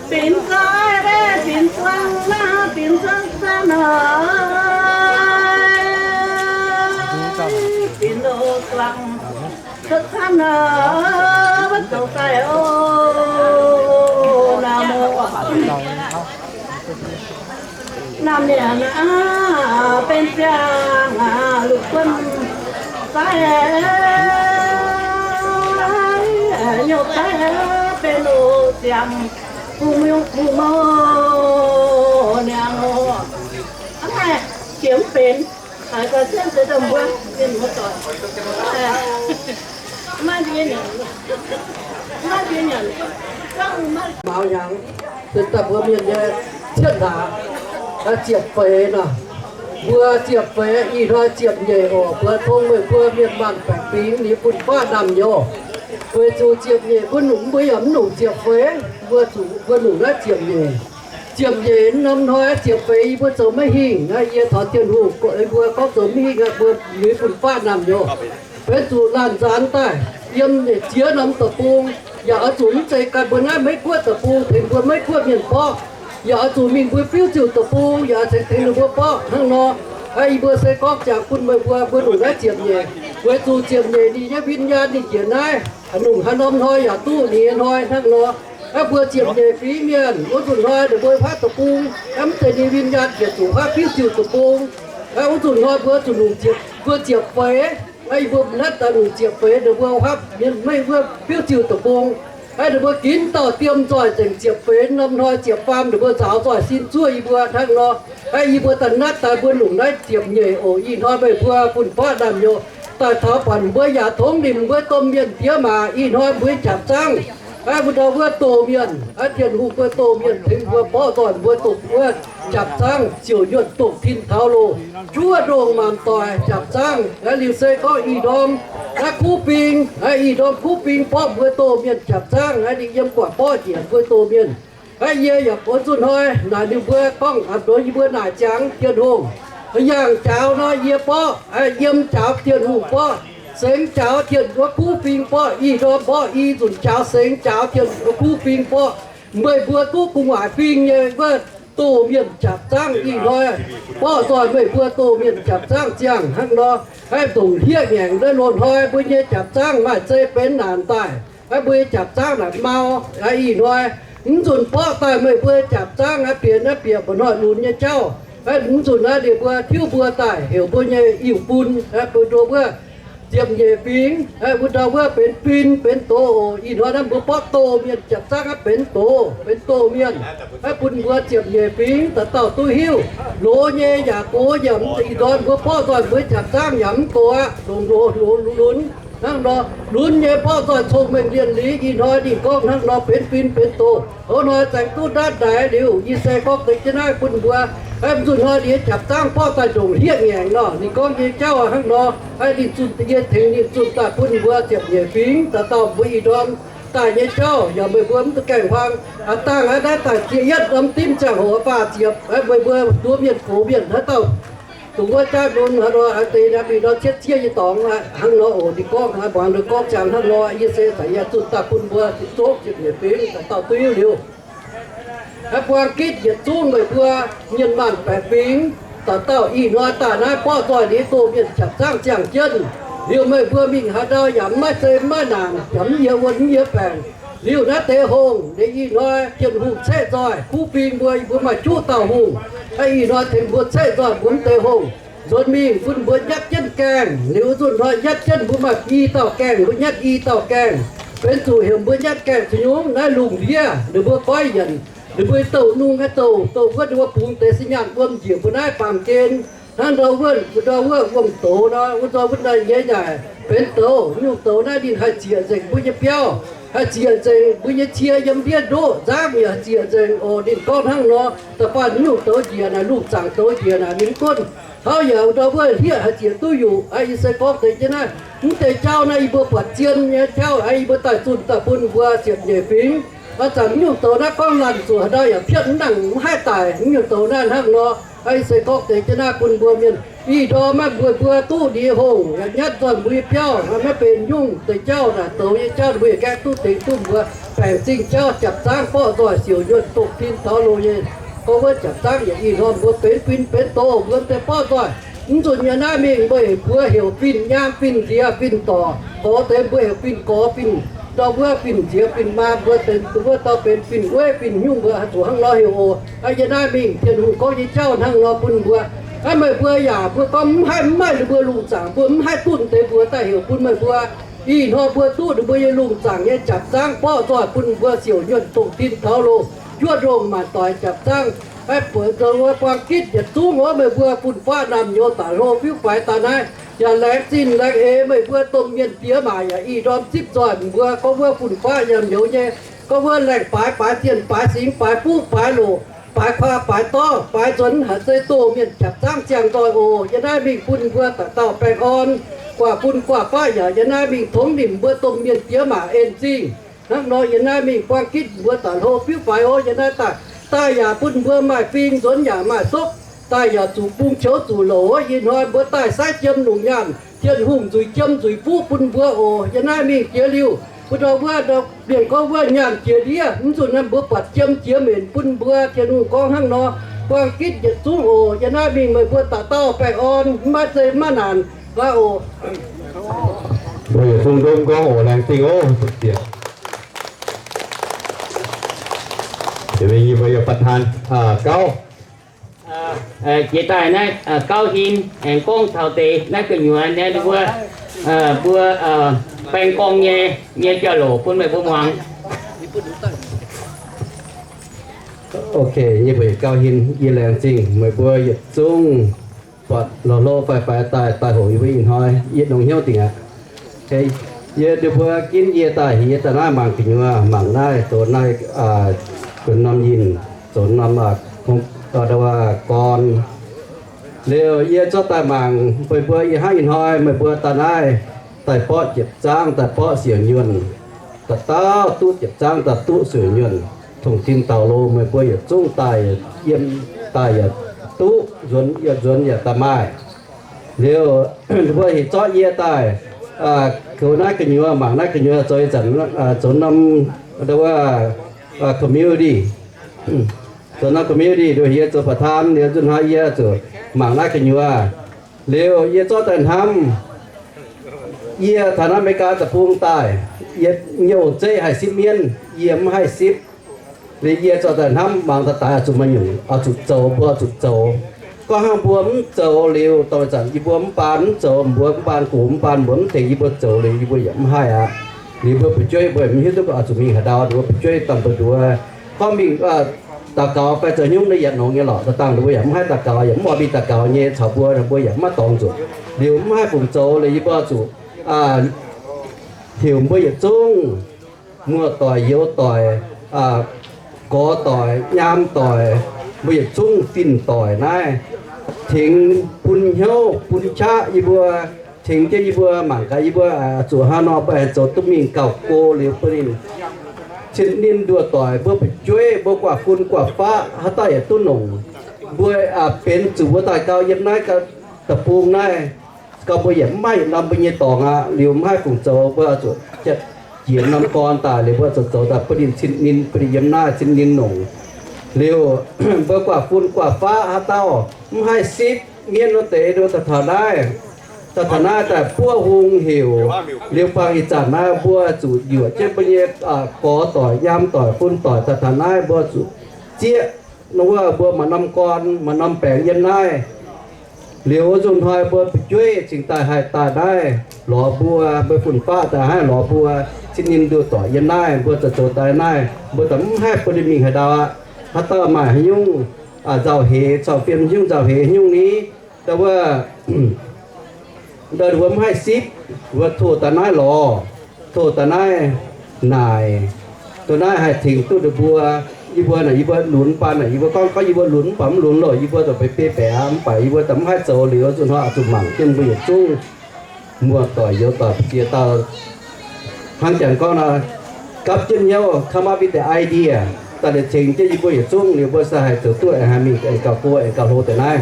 Binc zuangx, binc zuangx naaiv, binc zuangx zanv naaiv, binc loh zuangx cuotv zanv naaiv, wuov zoux daaih oc. Naamh mienh aac, benx ziangh aac, lungh guon zaaix, nyouh zaaix, benx loh ziangh, bungx yungz bungx mouh niangx oc. Hnangv naaiv jiex mv benx, haiz gau jienv deix dongh mbuo mienh muoz doic. Maiv ndie nyanc, maiv ndie nyanc, gorngv maiv mauz hnyangx, se daaih mbuo mienh nyei cietv hlaax, ziepc feix nor. Mbuo ziepc feix ih hnoi ziepc nyeic oc, mbuo tong meih mbuo mienh maanh baeqc fingx ninh fun-faqv naamh nyouz. Weic zuqc ziepc nyeic mbuo nungc, mbuo yaac mv nungc ziepc feix, mbuo zuqc mbuo nungc naaiv ziepc nyeic. Ziepc nyeic norm hnoi ziepc feix yie mbuo zoux maiv hingh, yie taux Tin-Hungh mbuo gorngv zoux maiv hingh, mbuo ninh fun-faqv naamh nyouz. Benx zuqc laanh nzaanx daaih yiem nyeic ziex norm deic-bung, yaac oix zuqc mv zeiz ganh mbuo naaiv Meiv Guoqv deic-bung tengx mbuo Meiv Guoqv mienh borqv, yaac oix zuqc mingh mbuo fiuv ziuh deic-bung yaac oix tengx tengx ninh mbuo borqv hnangv nor. Aa, yie mbuo se gorngv jangx bun meih mbuo, mbuo nungc naaiv ziepc nyeic, weic zuqc ziepc nyeic ninh nyei win-nyaanh ninh jiex naaiv, nungc haaix norm hnoi yaac duqv ninh nyei hnoi hnangv nor. Aa, mbuo ziepc nyeic fingx mienh wuov nzunc hnoi ninh mbuo haav deic-bung, aa, mv zeiz ninh win-nyaanh jiex zuqc haav fiuv ziuh deic-bung. Aa, wuov nzunc hnoi mbuo zuqc nungc ziepc, mbuo ziepc feix. Aa, yie mbuo mv naaiv daaih nungc ziepc feix ninh mbuo haav mienh meih wuov fiuv ziuh deic-bung. Aa, ninh mbuo ginv dauh diem nzoih nzengc ziepc feix norm hnoi ziepc faam ninh mbuo nzaaux nzoih sin zuov yie mbuo hnangv nor. Aa, yie mbuo daaih naaiv daaih mbuo nungc naaiv ziepc nyeic oc. Ih hnoi meih mbuo fun-faqv naamh nyouz daaih taux buatc mbuo yaac tongx nimc mbuo domh mienh diex maac. Ih hnoi mbuo nyei jaapc zaangv, aa, mbuo ndau wuov doh mienh, aa, Tin-Hungh mbuo doh mienh tengx mbuo borqv nzoih mbuo doqc wuov jaapc zaangv ziouc nyuonh doqc tin taux loh, juov ndongh maanc doic jaapc zaangv. Aa, liuz se gorngv ih ndorm naaiv kuv bing, aa, ih ndorm kuv bing borqv mbuo doh mienh jaapc zaangv, aa, ninh yiem guatc borqv njiec mbuo doh mienh. Aa, yie yaac buonv zunh hnoi naaic ninh mbuo gorngv a'hneiv yie mbuo naaic ziangx Tin-Hungh, yangh jaaux nor yie borqv, aa, yiem jaaux Tin-Hungh borqv, sengx jaaux Tin wuov kuv bing borqv, ih ndorm borqv, i nzunc jaaux sengx jaaux Tin wuov kuv bing borqv. Meih mbuo duqv gu'nguaaic fing nyei wuov doh mienh jaapc zaangv ih hnoi, borqv nzoih meih mbuo doh mienh jaapc zaangv ziangh hnangv nor. Aa, ndongc hlieqv ngaengc naaiv loz-hnoi mbuo nyei jaapc zaangv maaih zei benx naanc daaih. Aa, mbuo nyei jaapc zaangv naaic mau. Aa, ih hnoi mv nzunc borqv daaih meih mbuo jaapc zaangv aa, bieqc naaiv bieqc mba'hnoi lunx nyei jauv. Aa, mv nzunc naaiv ninh mbuo tiuv mbuo daaih heuc mbuo nyei iu-bun, aa, bun nduov wuov ziepc nyeic fingx, aa, bun ndau wuov benx fin benx doz oc. Ih hnoi naaiv mbuo borqv doh mienh jaapc zaangv aa, benx doz benx doh mienh, aa, bun mbuo ziepc nyeic fingx dauh dauh duqv hiuv. Loz nyei yaac gox yaac mv, ih ndorm mbuo borqv nzoih mbuo jaapc zaangv yaac mv gox aqv, longx loz longx lunx. Hnangv nor, lunx nyei borqv zoih cong-mengh lienh liz, ih hnoi ninh gorngv hnangv nor benx fin benx doz. Ov, hnoi zaengx duqv ndaatv ndaix liuz, yie se gorngv deix jienv naaiv bun mbuo, aeqv, nzunc hnoi ninh jaapc zaangv borqv daaih ndongc hlieqv ngaengc nor, ninh gorngv nyei jauv hnangv nor, aeqv, ninh zunh, yie tengx ninh zunh daaih bun mbuo ziepc nyeic fingx dauh dauh mbuo ih ndorm daaih nyei jauv, yaac meih mbuo mv duqv gaengh huaang. A'dangh aqv, naaiv daaih ziex yietv norm dimv ziangh hoc faah ziepc, aeqv, meih mbuo nduov mienh gox mienh haaix dauh dongh wuov jaav nunv haaix nor, deix naaiv mingh nor cietv zieqv nyei dorngx aqv. Hnangv nor oc, ninh gorngv aqv, muangx ninh gorngv ziangx hnangv nor, yie se zaqc yaac zunh daaih bun mbuo ziepc zungv ziepc nyeic fingx dauh dauh duqv liuz. Aeqv, buang gitv yietc zungv meih mbuo mienh maanh baeqc fingx dauh dauh ih hnoi daaih naaiv borqv zoih liuz doh mienh jaapc zaangv ziangh jienv. Liuz meih mbuo mingh haaix ndau yaac mv maaih zei mv maaih naanc, yaac mv yie wuon mv yie baengc. Liuz naaiv deix hungh ninh ih hnoi Tin-Hungh ceqv nzoih kuv fing mbuo, yie mbuo maaih juqv dauh hungh. Ih hnoi tengx mbuo ceqv nzoih mbuo mv deix hungh nzuonx mingh bun mbuo nyatv jienv gaengh. Liuz nzunc hnoi nyatv jienv mbuo maaih i dauh gaengh, mbuo nyatv i dauh gaengh. Benx zuqc heuc mbuo nyatv gaengh caux nyungc naaiv lungh ndiev ninh mbuo goiv yienc, ninh mbuo douc nungh nyei douc, douc wuov ninh mbuo bungx deix se nyaanh wuom njiec mbuo naaiv baamh gen. Hnangv ndau wuov, ndau wuov wuom-douz nor, wuov ndau wuov naaiv nyei naaic benx douz. Nyungc douz naaiv ninh haih zieqc nzengc mbuo nyei biauv, haih zieqc nzengc mbuo nyei cie yiem ndiev ndoqv nzangv, yaac haih zieqc nzengc oc. Ninh gorngv hnangv nor, da'faanh nyungc douz njiec naaic, lungh zaangc douz njiec naaic, ninh mv gunv taux yaac ndau wuov hlieqv haih zieqc duqv yuqc. Aa, yie se gorngv deix jienv naaiv, mv deix jauv naaiv yie mbuo buatc zien nyei jauv, aa, yie mbuo daaih zunh daaih bun mbuo ziepc nyeic fingx. Aa, zanc nyungc douz naaiv gorngv laanh zuqc haaix ndau yaac piatv mv nangc, mv haih daic. Nyungc douz naaiv hnangv nor, aa, yie se gorngv deix jienv naaiv bun mbuo mienh. Ih ndorm maiv mbuo, mbuo duqv ndie hungh yaac nyatv nzoih mbuo nyei biauv, maiv benx nyungc deix jauv naaic, douz nyei jauv mbuo yaac gaengh duqv tengx duqv mbuo baengc zingh jauv jaapc zaangv borqv nzoih siouc nyuonh dongh tin taux loz nyei. Gorngv wuov jaapc zaangv yaac ih hnoi mbuo benx fin benx doz, mbuo deix borqv nzoih. Mv nzunc yiem naaiv mingh meih mbuo heuc fin-nyaam, fin-nziex, fin-dorc, gorx deix mbuo heuc fin-gorx, fin-ndau wuov, fin-nziex, fin-maa, mbuo deix wuov dauh benx fin-weiv, fin-nyungc, mbuo haih zuqc hnangv nor heuc oc. Aa, yiem naaiv mingh Tin-Hungh gorngv nyei jauv hnangv nor bun mbuo. Aa, meih mbuo yaac mbuo gorngv mv haih, mv maaih ninh mbuo lungh zaangc, mbuo mv haih duqv deix mbuox daaih heuc bun meih mbuo. Ih hnoi mbuo duqv ninh mbuo nyei lungh zaangc nyei jaapc zaangv borqv nzoih bun mbuo siouc nyuonh dongh tin taux loz, juov ndongh maanc doic jaapc zaangv. Aeqv, bueix nzengc wuov buang gitv yietc zungv wuov meih mbuo fun-faqv naamh nyouz daaih hlo fiuv faix daaih naaiv, yaac laengz zingh laengz eix meih mbuo domh mienh diex maac yaac ih ndorm zipv nzoih mbuo gorngv wuov fun-faqv naamh nyouz nyei, gorngv wuov laengh baaix, baaix zienh, baaix singx, baaix fuqv, baaix loc, baaix kuaah, baaix dorv, baaix nzuonx, haiz zeiz doh mienh jaapc zaangv ziangh nzoih oc. Yiem naaiv mingh bun mbuo dauh dauh baengh orn, guaax fun guaax faqv yaac yiem naaiv mingh tongx nimc mbuo domh mienh diex maac en zingh. Hnangv nor yiem naaiv mingh buang gitv mbuo daaih hlo fiuv faix oc. Yiem naaiv daaih, daaih yaac bun mbuo maaih fing, nzuonx yaac maaih sokv, daaih yaac zuqc bung qoux zuqc louc oc. Ih hnoi mbuo daaih saiv jiem longc nyaanh, Tin-Hungh nzuic jiem nzuic fuqv bun mbuo oc. Yiem naaiv mingh jiex liuz, bun ndau wuov, mienh gorngv wuov nyaanh jiex ndiev, mv nzunc naaiv mbuo buatc jiem jiex mbenc bun mbuo. Tin-Hungh gorngv hnangv nor, buang gitv yietc zungv oc. Yiem naaiv mingh meih mbuo dauh dauh baengh orn, mv maaih zei mv maaih naanc aqv oc. Mbuo yietc zungv ndomh gorngv oc, laengz zingh oc. Jiex daaih naaiv gauv hin aengx gorngv taux deix naaiv gu'nyuoz naaiv mbuo, mbuo baeng gorngv nyei, nyei jauv-louc bun meih mbuo muangx. Ok, nyei mbuo gauv hin, yie laengz zingh meih mbuo yietc zungv buatc lorh hlo faix-faix daaih, daaih hoqc yie mbuo ih hnoi, yie nongx hnyouv dingc aqv. Yie ndie mbuo ginv yie daaih, yie daaih naaiv mangc gu'nyuoz, mangc naaiv zoux naaiv gu'norm yinh, zoux norm gorn. Liuz yie zorqv daaih mangc meih mbuo ih hnangv ih hnoi meih mbuo daaih naaiv daaih borqv jiepc zaangv, daaih borqv siouc nyuonh, dauh dauh duqv jiepc zaangv, daaih duqv siouc nyuonh, tongx tin taux loz, meih mbuo yietc zungv daaih yiem, daaih yaac duqv nzuonx, yiem nzuonx yaac daaih maaih. Liuz mbuo hinc zorqv yie daaih kouv naaiv gu'nyuoz, mangc naaiv gu'nyuoz zoux ih zanc zoux norm community, zoux norm community liuz yie zoux ประธาน liuz nzunc hnoi yie zuqc mangc naaiv gu'nyuoz. Liuz yie zorqv daaih hnamv, yie taux naaiv America deic-bung daaih, yie nyei ong-zeiv haih sipv mienv, yie mv haih sipv. Liuz yie zorqv daaih hnamv mangc daaih daaih oix zuqc maaih nyungc, oix zuqc zoux, mbuo oix zuqc zoux. Gorngv hnangv mbuo mv zoux liuz, dorh zanc yie mbuo mv baan mv zoux, mbuo mv baan gox mv baan mbuo mv tengx yie mbuo zoux liuz, yie mbuo yaac mv haih aqv. Liuz mbuo fu'jueiv mbuo mv hiuv duqv oix zuqc mingh haaix ndau, mbuo fu'jueiv dangh mbu'ndongx gorngv mingh daux gaux fai zoux hnyouv naaiv yietc nongx nyei lorqc. Da'dangh mbuo yaac mv haih daux gaux, yaac mv oix mingh daux gaux nyei caux mbuo, mbuo yaac mv maaih dorngx nzuqc. Liuz mv haih fungc zoux liuz, yie mbuo oix zuqc heuc mbuo yietc zungv muoz-doic, youz-doic, gorx-doic, nyaam doic, mbuo yietc zungv fin-doic naaiv tengx bun hnyouv bun qaqv yie mbuo, tengx jienv yie mbuo mangc gaax yie mbuo zuqc haaix nor mbuo aengx zoux duqv mingh gauh go liuz bun ninh cien ninh nduoh doic, mbuo fu'jueiv, mbuo guaav fun guaav faqv haaix dauh yaac duqv longc. Mbuo benx zuqc wuov daaih gau yiem naaiv deic-bung naaiv, gau mbuo yaac mv maaih yietc norm mbuo nyei dorngx aqv. Liuz mv haih fungc zoux, mbuo zuqc jiex norm gorn daaih liuz mbuo zoux zoux daaih bun ninh cien ninh, bun ninh yiem naaiv cien ninh longc. Liuz mbuo guaav fun guaav faqv haaix dauh mv haih sipv mienv wuov deix nor daaih taux naaiv, daaih taux naaiv daaih buov hung heuc. Liuz bangc ih zanc naaiv mbuo zuqc yuoqc jienv mbuo nyei gorx doic, nyaam doic, fun doic daaih taux naaiv mbuo zuqc zieqv wuov mbuo maaih norm gorn maaih norm baengx yiem naaiv. Liuz wuov nzunc hnoi mbuo fu'jueiv cingx daaih haih daaih naaiv lorz mbuo, mbuo fun-faqv daaih haih lorz mbuo, cien ninh nduoh doic yiem naaiv, mbuo zoux zoux daaih naaiv, mbuo daaih mv haih bun ninh mingh haaix ndau aqv. Haaix dauh maaih haaix nyungc nzauh heix, corc fiem haaix nyungc nzauh heix haaix nyungc ni, ndau wuov ndau mbuo mv haih sipv, mbuo tov daaih naaiv lorz, tov daaih naaiv naaic, dongh naaiv haih tengx duqv ninh mbuo. Yie mbuo naaic, yie mbuo lunx baan naaic, yie mbuo gorngv, gorngv yie mbuo lunx mv baac mv lunx loh, yie mbuo daaih beiv beiv baeqc mv baac yie mbuo daaih mv haih zoux liuz, zuqc hnoi zuqc mangc jienv mbuo yietc zungv muoz-doic, youz-doic, ziex dauh hnangv janx gorngv nor, gapv jienv hnyouv come up with the idea daaih liuz tengx jienv yie mbuo yietc zungv liuz mbuo se haih zoux duqv aengx haih mingh aengx gauh go aengx gauh hlo deix naaiv.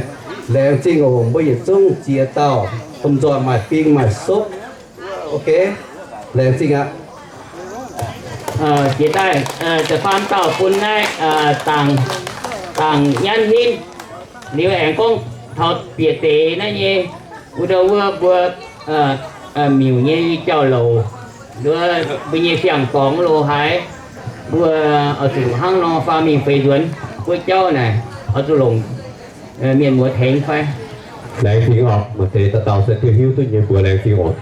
Laengz zingh oc mbuo yietc zungv ziex dauh, lomh nzoih maaih fing maaih sopv. Ok, laengz zingh aqv. Jiex daaih da'faam dauh bun naaiv Dangc Nyanv Hinv. Liuz aengx gorngv taux bieqc deix naaiv nyei, wuov ndau wuov mbuo miuc nyei jauv-louc, mbuo nyei siang-dorngx loz-haaix, mbuo oix zuqc hnangv nor faam mingh feix nzuonx wuov jauv naaic, oix zuqc longc mienh muoz tengx fai? Laengz zingh oc. Maaih deix dauh dauh se duqv hiuv duqv nyei mbuox laengz zingh oc.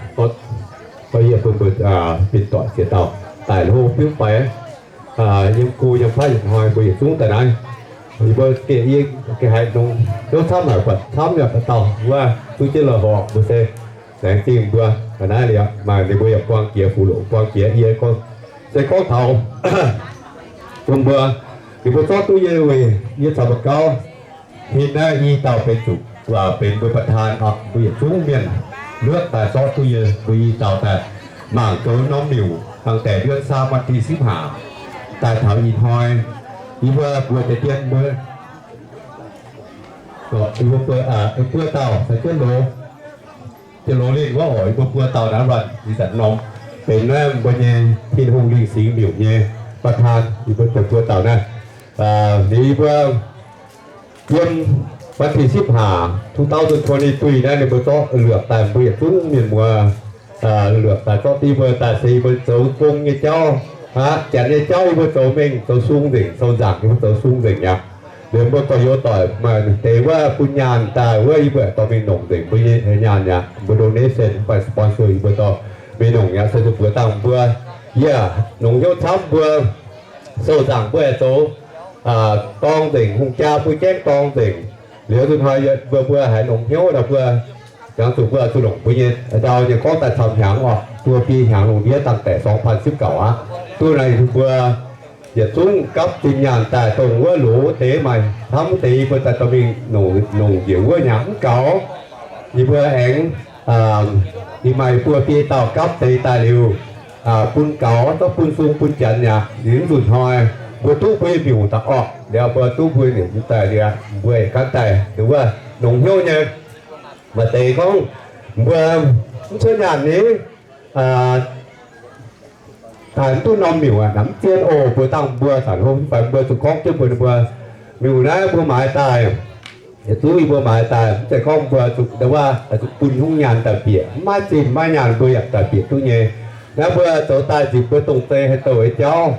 Gorngv yie bun mbuo fin-doic ziex dauh daaih hlo fiuv fai, yiem go yiem fatv yietc hnoi mbuo yietc zungv daaih naaiv. Yie mbuo geh yie geh haiz nongx hnyouv camv haic, buatc camv yaac dauh dauh wuov duqv jienv lorh horpc mbuo se laengz zingh mbuo. Ga'naaiv liuz maaih ninh mbuo yaac buang jiex fuqv loc, buang jiex yie gorngv, se gorngv taux bun mbuo, ninh mbuo zorqv duqv yie weic yie caux mbuo gauv, hin naaiv i dauh benx zuqc benx mbuo ประธาน oc. Mbuo yietc zungv mienh luotv daaih zorqv duqv yie mbuo i dauh daaih mangc goux norm miuc dangh deix เดือนสาม วันที่สิบห้า daaih taux ih hnoi. Yie mbuo mbuo deix dien mbuo, yie mbuo buo dauh se jienv loz, jienv loz linh wuov oc. Yie mbuo buo dauh naaiv luonh ih zanc norm benx naaiv mbuo nyei Tin-Hungh Lingh Singx Miuc nyei ประธาน. Yie mbuo deix buo dauh naaiv, liuz yie mbuo yiem วันที่สิบห้า two thousand twenty-three naaiv ninh mbuo zorqv luoqc daaih, mbuo yietc zungv mienh muoz luoqc daaih zorqv diev mbuo daaih se yie mbuo zoux gong nyei jauv aqv. Janx nyei jauv yie mbuo zoux mengh zoux sung nzengc, zoux nzaangc yie mbuo zoux sung nzengc aqv. Liuz mbuo gorx-youz doic maaih deix wuov bun nyaanh daaih wuov yie mbuo dorh mingh nongc nzengc mbuo nyei nyaanh aqv. Mbuo donation mv baac sponsor yie mbuo dorh mingh nongc aqv. Se zuqc mbuox dangh mbuo, yie nongc hnyouv camv mbuo sou nzaangc mbuo aengx zoux dorng nzengc, hungh jaa mbuo gaengh dorng nzengc. Liuz nzunc hnoi mbuo mbuo haiz longc hnyouv nor mbuo jangx zuqc mbuo zuqc longc mbuo nyei ndau nyei gorngv daaih caux hnyangx oc, buo biei hnyangx lungh ndiev dangh daic สองพันสิบเก้า aqv. Duqv naaiv mbuo yietc zungv gapv zinh nyaanh daaih dongh wuov loz deix maaih hnamv deix yie mbuo daaih dorh mingh nongc njiec wuov hnyangx mv gaux. Yie mbuo aengx yie maaih buo biei dauh gapv deix daaih liuz bun gaux zorqv bun sung bun janx aqv. Liuz nzunc hnoi mbuo duqv mbuo nyei miuc daaih orqc, liuz mbuo duqv mbuo nyei miuc daaih liuz mbuo ganh daaih wuov longc hnyouv nyei. Maaih deix gorngv mbuo mv cuotv nyaanh ni, daaih mv duqv norm miuc aqv, mv zien oc. Mbuo dangh mbuo zanc hlo fai mbuo zuqc gorngv jienv mbuo, mbuo miuc naaiv mbuo maaiz daaih, yietc zungv yie mbuo maaiz daaih, mv zeiz gorngv mbuo zuqc ndau wuov zuqc bun hungh nyaanh daaih bieqc, mv maaih zinh maiv nyaanh mbuo yaac daaih bieqc duqv nyei. Naaiv mbuo zoux daaih nzipc mbuo dongh zei haaix douh nyei jauv,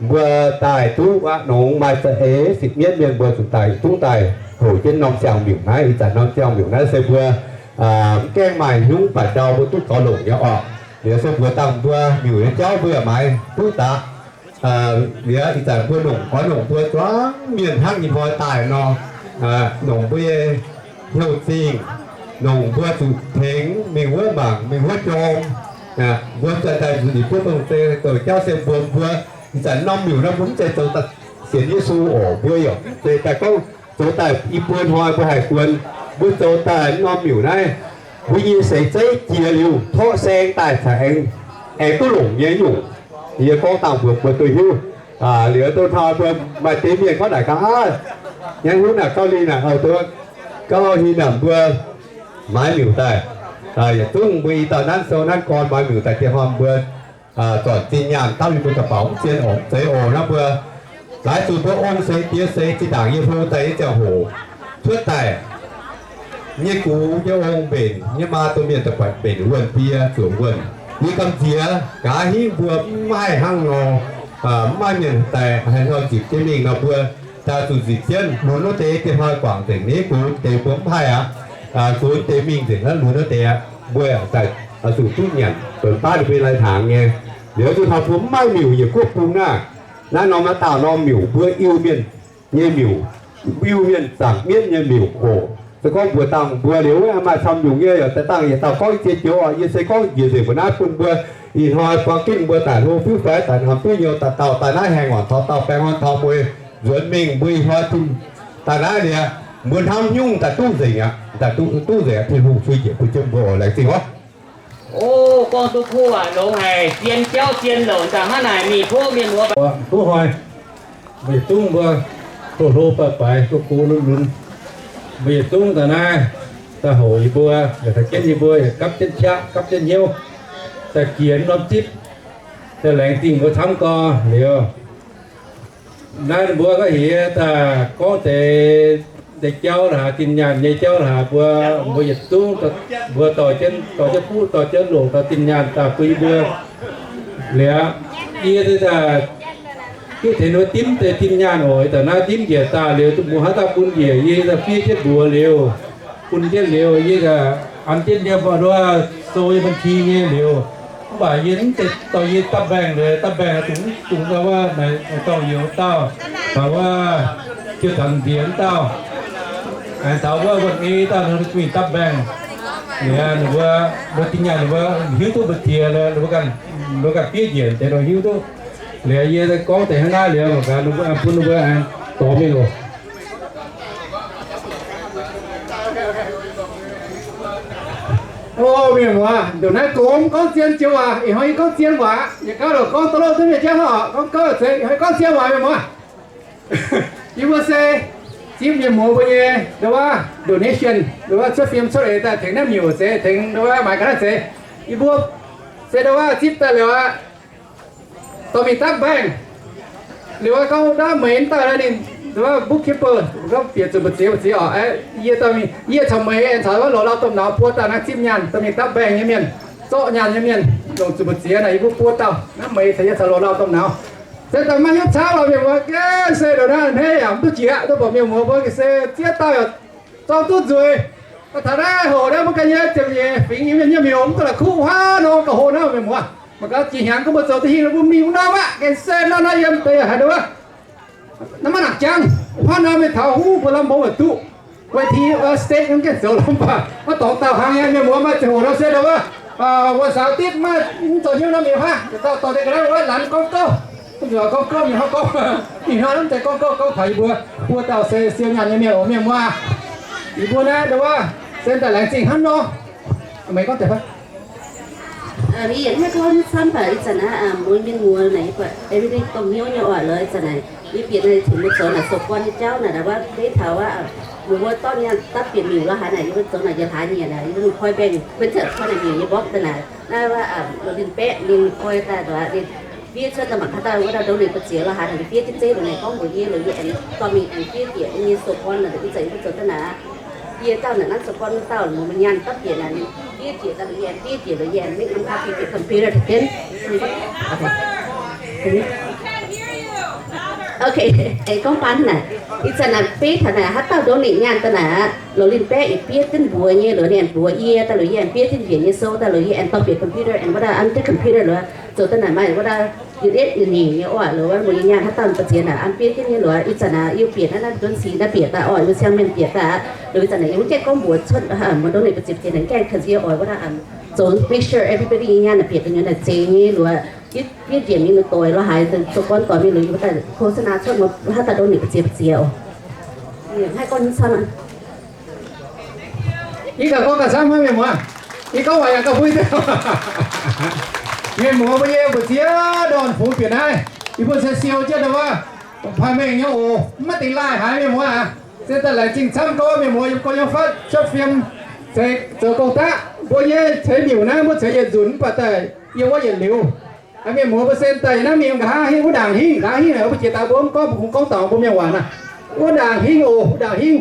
mbuo daaih duqv aqv nongx maaih za'eix sipv mienv mienh mbuo zuqc daaih duqv daaih hoqc jienv norm siang-miuc naaiv. Ih zanc norm siang-miuc naaiv se mbuo mv gaengh maaih hnyungv baac ndau mbuo duqv gaux longc nyei orqc. Liuz se mbuox dangh mbuo miuc nyei jauv mbuo yaac maaiz duqv daqc. Liuz ih zanc mbuo nongc oix nongc mbuo zuangx mienh hnangv ih hnoi daaih nor, nongc mbuo nyei hnyouv zingh, nongc mbuo zuqc tengx mingh wuov mangc mingh wuov jorm. Mbuo zanc daaih nzuonx njiec buov dongh se zoux jauv se mbuo, mbuo ih zanc norm miuc nor mbuo mv zeiz zoux daaih sienx Yesu oc. Mbuo yaac mv zeiz daaih gorngv zoux daaih i buo hnoi mbuo haih guon. Mbuo zoux daaih norm miuc naaiv, mbuo nyei seix zeiv jiex liuz torqv saeng daaih caux aengx, aengx duqv longc nyei nyungc. Yie gorngv dangh mbuox mbuo duqv hiuv. Liuz duqv hnoi mbuo maaih deix mienh gorngv naaic gaax, aav, nyei hnyouv naaic gauh linh naaic, gauh hinh naaic mbuo maaiz miuc daaih. Yietc zungv mbuo i dauh nanv sou nanv gorn maaiz miuc daaih dieh hnoi mbuo zornc zinh nyaanh dapv yie mbuo ga'bauc mv zien oc, mv zeiz oc. Naaiv mbuo laaix zuqc mbuo ong seix diex seix zinh ndaangc yie hlo daaih nyei ziangh hoc cuotv daaih, nyei gux nyei ong mbenc, nyei maa domh mienh daaih buatc mbenc wuonh die zuqc wuonh. Yie gamh nziex gaax hingv mbuo mv haih hnangv nor, mv maaih mienh daaih haaix hnoi nzipc jienv mingh nor mbuo daaih zuqc nzipc jienv lunx wuov deix dieh hnoi guangc nzengc. Nyei gux deix mbuo mv haih aqv. Gux deix mingh nzengc naaiv lunx wuov deix aqv. Mbuo daaih zuqc duqv nyanc donx baav ninh mbuo lai hnaangx nyei. Liuz zuqc taux mbuo mv maaih miuc yietc guoqv bung naaiv, naaiv norm naaiv dauh norm miuc mbuo Iu-Mienh nyei miuc, Iu-Mienh zaangc mienv nyei miuc oc. Se gorngv mbuox dangh mbuo liuz, maaih camv nyungc nyei yaac daaih dangh yietc dauh gorngv i ziex joux oc. Yie se gorngv njiec nzengc mbuo naaiv bun mbuo ih hnoi buang ginv mbuo daaih hlo fiuv faix daaih hnamv duqv nyouz daaih dauh daaih naaiv haengh orqc, taux dauh baengh orn taux mueiz nzuonx mingh mbuo ih hnoi daaih naaiv liuz, mbuo hnamv nyungc daaih duqv nzengc aqv, daaih duqv nzengc aqv. Tin-Hungh cui njiec bun jienv mbuo oc. Laengz zingh orqc. O, gorngv duqv kuv waac longx haic, zien jauv zien louc, nzangc hnangv naaic mingh tov mienh muoz. Duqv hnoi, mbuo yietc zungv mbuo hlo hlo baaix baaix, go go lunx lunx. Mbuo yietc zungv daaih naaiv, daaih houc yie mbuo, yaac daaih jienv yie mbuo, yaac gapv jienv qaqv, gapv jienv hnyouv, daaih jiex norm zipv, daaih laengz zingh mbuo camv gorx liuz. Naaiv mbuo ga'hiex daaih gorngv deix, deix jauv la'haaix, zinh nyaanh nyei jauv la'haaix, mbuo, mbuo yietc zungv mbuo dorh jienv, dorh jienv fuqv, dorh jienv longc, dorh zinh nyaanh daaih bun yie mbuo. Liuz, yie daaih duqv tengx ninh mbuo dimv deix zinh nyaanh oc. Daaih naaiv dimv njiec daaih liuz, duqv mbuo haaix dauh bun njiec, yie daaih fiev jienv mbuox liuz, bun jienv liuz, yie daaih an jienv yiem mbuo sou yiem บัญชี nyei liuz. Mv baac yie mv zeiz dorh yie dapv mbaengh, dapv mbaengh dungx, dungx wuov, dorh youz dauh, taux wuov, jiu taux nziex dauh, aengx taux wuov wuonh ei dauh, ninh mingh dapv mbaengh. Liuz ninh mbuo, mbuo zinh nyaanh ninh mbuo hiuv duqv mbu'ziex, ninh mbuo ganh fiev njiec deix nor hiuv duqv. Liuz yie gorngv deix hnangv naaiv liuz, mangc gaax bun ninh mbuo aengx dorh mingh oc. O, mienh muoz, ndongc naaiv gox mv gorngv zien joux waac, ih hnoi yie gorngv zien waac. Yietc gauh lorqc gorngv da'lov duqv mienh jangv oc, gorngv gouv zeiz, ih hnoi gorngv zien waac, mienh muoz. Yie mbuo se zipv mienh muoz mbuo nyei ndo wuov donation, ndo wuov cuotv fiem cuotv eix daaih tengx naaiv miuc zeiz, tengx ndo wuov maaiz ga'naaiv zeiz. Yie mbuo se ndo wuov zipv daaih liuz aqv, dorh mingh dapv mbaengh. Liuz wuov gorngv ndaav meix daaih ninh ndo wuov bookkeeper gorngv bieqc zuqc mbu'ziex mbu'ziex oc. Yie dorh mingh, yie caux meix aengx caux wuov lorz lauh domh nauz buo dauh naaiv zipv nyaanh dorh mingh dapv mbaengh nyei mienh, zorqv nyaanh nyei mienh, longc zuqc mbu'ziex naaic yie mbuo buo dauh. Naaiv meix caux yie caux lorz lauh domh nauz. Se daaih maiv hiuv cauv lorqc, mienh muoz, gengh se ndo naaiv hneiv yaac mv duqv jiex, duqv mborqc mienh muoz mbuo ga'sie ziev dauh yaac zorng duqv nzueic. Taux naaiv hoc naaiv mbuo ganh nyei ziepc nyeic fingx nyei mienh nyei miuc mv duqv la'kuqv huaav nor, ga'hoh naaiv mienh muoz. Mangc gaax jiex hnyangx gorngv mbuo zoux duqv hingh mbuo mingh wuov norm aqv, gengh se nor naaiv yiem deix haaix ndo wuov. Naaiv maiv nangc jangv, huaav norm mingh taux huv mbuo lamh mboux maiv duqv. Weic zuqc state nyei gengh zoux lomh baac maiv dorngx dauh hlang nyei mienh muoz, maaih ziangh hoc nor se ndo wuov, wuov saux ditv maiv zoux hnyouv norm mienh huaav, dauh dorh deix ga'naaiv wuov lanz gorngv gouv. Mv nzuonx gorngv gouv mingh hnangv gorngv, ih hnoi mv zeiz gorngv gouv, gorngv taux yie mbuo, buo dauh se siou nyaanh nyei mienh oc, mienh muoz. Yie mbuo naaiv ndo wuov se daaih laengz zingh hnangv nor. Meih gorngv deix fai? Yie yaac maiv gorngv nyei camv baac ih zanc naaiv mbuo mienh muoz naaic yie buatc everything dongh hnyouv nyei oc. Loz ih zanc naaic yie bieqc naaic tengx mbuo zoux naaic sou guon nyei jauv naaic, naaic wuov beiv taux wuov, mbuo wuov dorv nyei dapv bieqc miuc lorz haaix naaic, yie mbuo zoux naaic yie hlaax nyieqc naaic, yie mbuo koi mbaengh, mbuo caux koi naaic miuc nyei mborqv daaih naaic, naaiv wuov lorz ninh baeqv ninh koi daaih nduov ninh fiev cuotv daaih mangc haaix dauh wuov dauh ndongc ninh mbu'ziex lorz haaix naaic, ninh fiev jienv zeiv ndongc naaic gorngv mbuox yie, loz yie aengx dorh mingh aengx fiev bieqc yie nyei sou guon naaic. Ih zanc yie buatc zoux daaih naaic, yie dauh naaic nanv sou guon wuov dauh mbuo maaih nyaanh dapv bieqc naaic, ninh fiev bieqc daaih, loz yie aengx fiev bieqc, loz yie aengx make 'em copy bieqc computer daaih jienv. Ok, aengx gorngv baan naaic, ih zanc naaic beiv taux naaic haaix dauh ndongc ninh nyaanh daaih naaic aqv, loz ninh baeqv yietc fiev jienv mbuox nyei, loz ninh aengx mbuox yie daaih, loz yie aengx fiev jienv njiec nyei sou daaih, loz yie aengx dorh bieqc computer aengx wuov dauh an jienv computer loz zoux daaih naaic maaih wuov dauh Yietc etv yietc nyeic nyei oc, loz wuov mbuo yie nyaanh haaix dauh mbu'ziex naaic an bieiv jienv nyei loz, ih zanc naaic yie bieqc naaiv naaiv mbuo donv sic naaiv bieqc daaih oc, yie mbuo siang mienh bieqc daaih, loz ih zanc naaic yie mv gaengh gorngv mbuox cuotv, mbuo donv ninh mbu'ziex mbu'ziex naaic gaengh, cause yie oix wuov naaiv an zoux make sure everybody nyei nyaanh naaic bieqc daaih nyei naaic zeiz nyei loz, yie, yie njiec mingh doic lo haaix zoux gorn doic mingh loz yie mbuo daaih โฆษณา cuotv mbuo haaix dauh donv ninh mbu'ziex mbu'ziex oc. Haih gorngv nyei camv. Yie gauh gorngv gauh camv maiv mienh muoz. Yie gorngv waac yaac gauh puix deix. Mienh muoz mbuo nyei mbu'ziex ndorn fungx bieqc naaiv, yie mbuo se siou jienv ndau wuov, paaiv mengh nyei oc, maiv dingh laaih haaix mienh muoz aac. Se daaih laengz zingh camv gorngv mienh muoz yiem gorx yiem fatv cuotv fiem, zoux gong daqv. Mbuo nyei ceix miuc naaiv mbuo ceix yietc nzunc mv baac daaih yiem wuov yietc liuz. Mienh muoz mbuo se daaih naaiv mingh nqa'haav hingv wuov ndaangc hingv, nqa'haav hingv naaic mbuo jiex daaih mbuo mv gorngv, mbuo kungx gorngv taux mbuo mienh waac naaic. Wuov ndaangc hingv oc, wuov ndaangc hingv.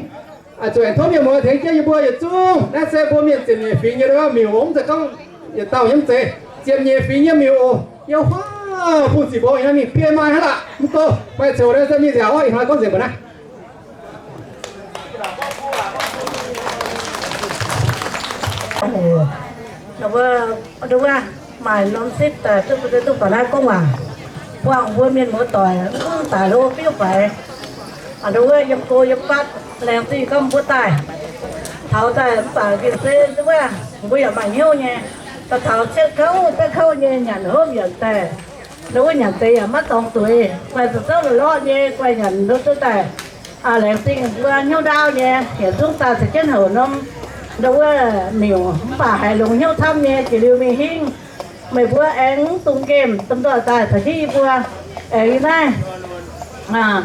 Zuqc aengx tov mienh muoz tengx jienv yie mbuo yietc zungv. Naaiv se mbuo mienh ziepc nyeic fingx nyei wuov miuc, mv zeiz gorngv yietc dauh nyei, mv zeiz ziepc nyeic fingx nyei miuc oc. Yie huaav bun ziqc mborqv naaiv mingh biei maaih hnangv laqc mv gorngv maaih coux naaiv se mingh nziaauc orv ih hnoi gorngv nzengc mbuo naaiv. Nduov wuov, maaih norm sipv daaih duqv, duqv baac naaiv gorngv waac buangh mbuo mienh muoz doic mv daaih hlo biuv faix. Nduov wuov, yiem go yiem fatv, laengz zingh gorngv mbuo daaih taux daaih mv baac gengh se nduov wuov, mbuo yaac maaih hnyouv nyei. Daaih taux cietv kouv betv kouv nyei nyanc hopv yienc daaih, nduov wuov nyanc deix yaac maiv dorngx zueiz, guaih zoux zouv lorqc nyei, guaih nyanc nduov duqv daaih. Laengz zingh mbuo hnyouv ndaauv nyei, yietc zungv daaih caux jienv houc norm nduov wuov miuc, mv baac haiz longx hnyouv camv nyei, jiex liuz mingh hingv meih mbuo aengx mv dungx nqemh, domh nzoih daaih caux jienv yie mbuo aengx yiem naaiv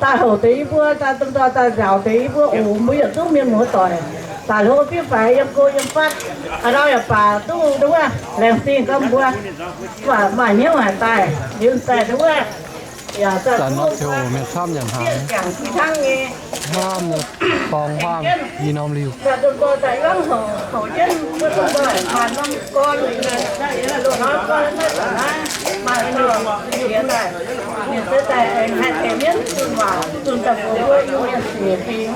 daaih houc deix yie mbuo, daaih domh nzoih daaih nziaauc deix yie mbuo oc. Mbuo yietc zungv mienh muoz doic daaih hlo biuv faix yiem go yiem fatv, a'ndau yaac baac duqv nduov wuov laengz zingh gorngv mbuo maaih hnyouv haic daaih liuz daaih nduov wuov. Yaac za'gengh mienh camv nyanc hnaangx, hnamv nyei dorngx huaang i norm liuh. Domh nzoih daaih yangv houc jienv mbuo domh nzoih maaih norm gorn, norm gorn naaiv, maaih norm jiex daaih, ninh se daaih haih tengx mienv zunh waac, zunh daaih mbuox mbuo Iu-Mienh siec fingx.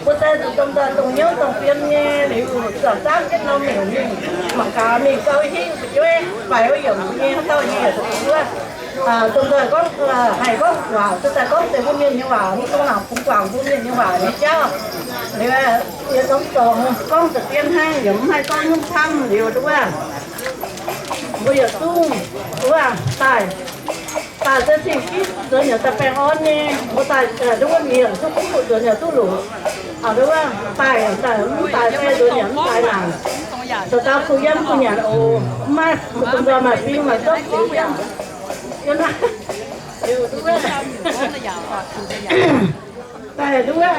Mbuo se zuqc domh nzoih dongh hnyouv dongh fiem nyei liuz, zuqc zaangv jienv norm miuc mingh, mangc gaax mingh gauh hingv fu'jueiv faix wuov yiemc nyei haaix dauh nyei yietc wuov. Domh nzoih gorngv, haih gorngv waac se daaih gorngv deix mbuo mienh nyei waac, mv dungx nangc bungx guangc mbuo mienh nyei waac nyei jauv. Liuz yie norm dorngx gorngv za'gengh hnangv, yaac mv haih gorngv nyungc camv liuz nduov wuov. Mbuo yietc zungv nduov wuov daaih, daaih se cing-gitv nzuonx yaac daaih baengh orn nyei. Mbuo daaih nduov wuov mienh duqv kuv nzuonx yaac duqv loc. Nduov wuov daaih, daaih mv daaih se nzuonx yaac mv daaih naanc. Dauh dauh kuh yiem kuh nyanc oc. Mv maaih, mbuo domh nzoih maaih fing maaih zopv ziux jienv. Yiem naaiv, liuz nduov wuov, daaih nduov wuov,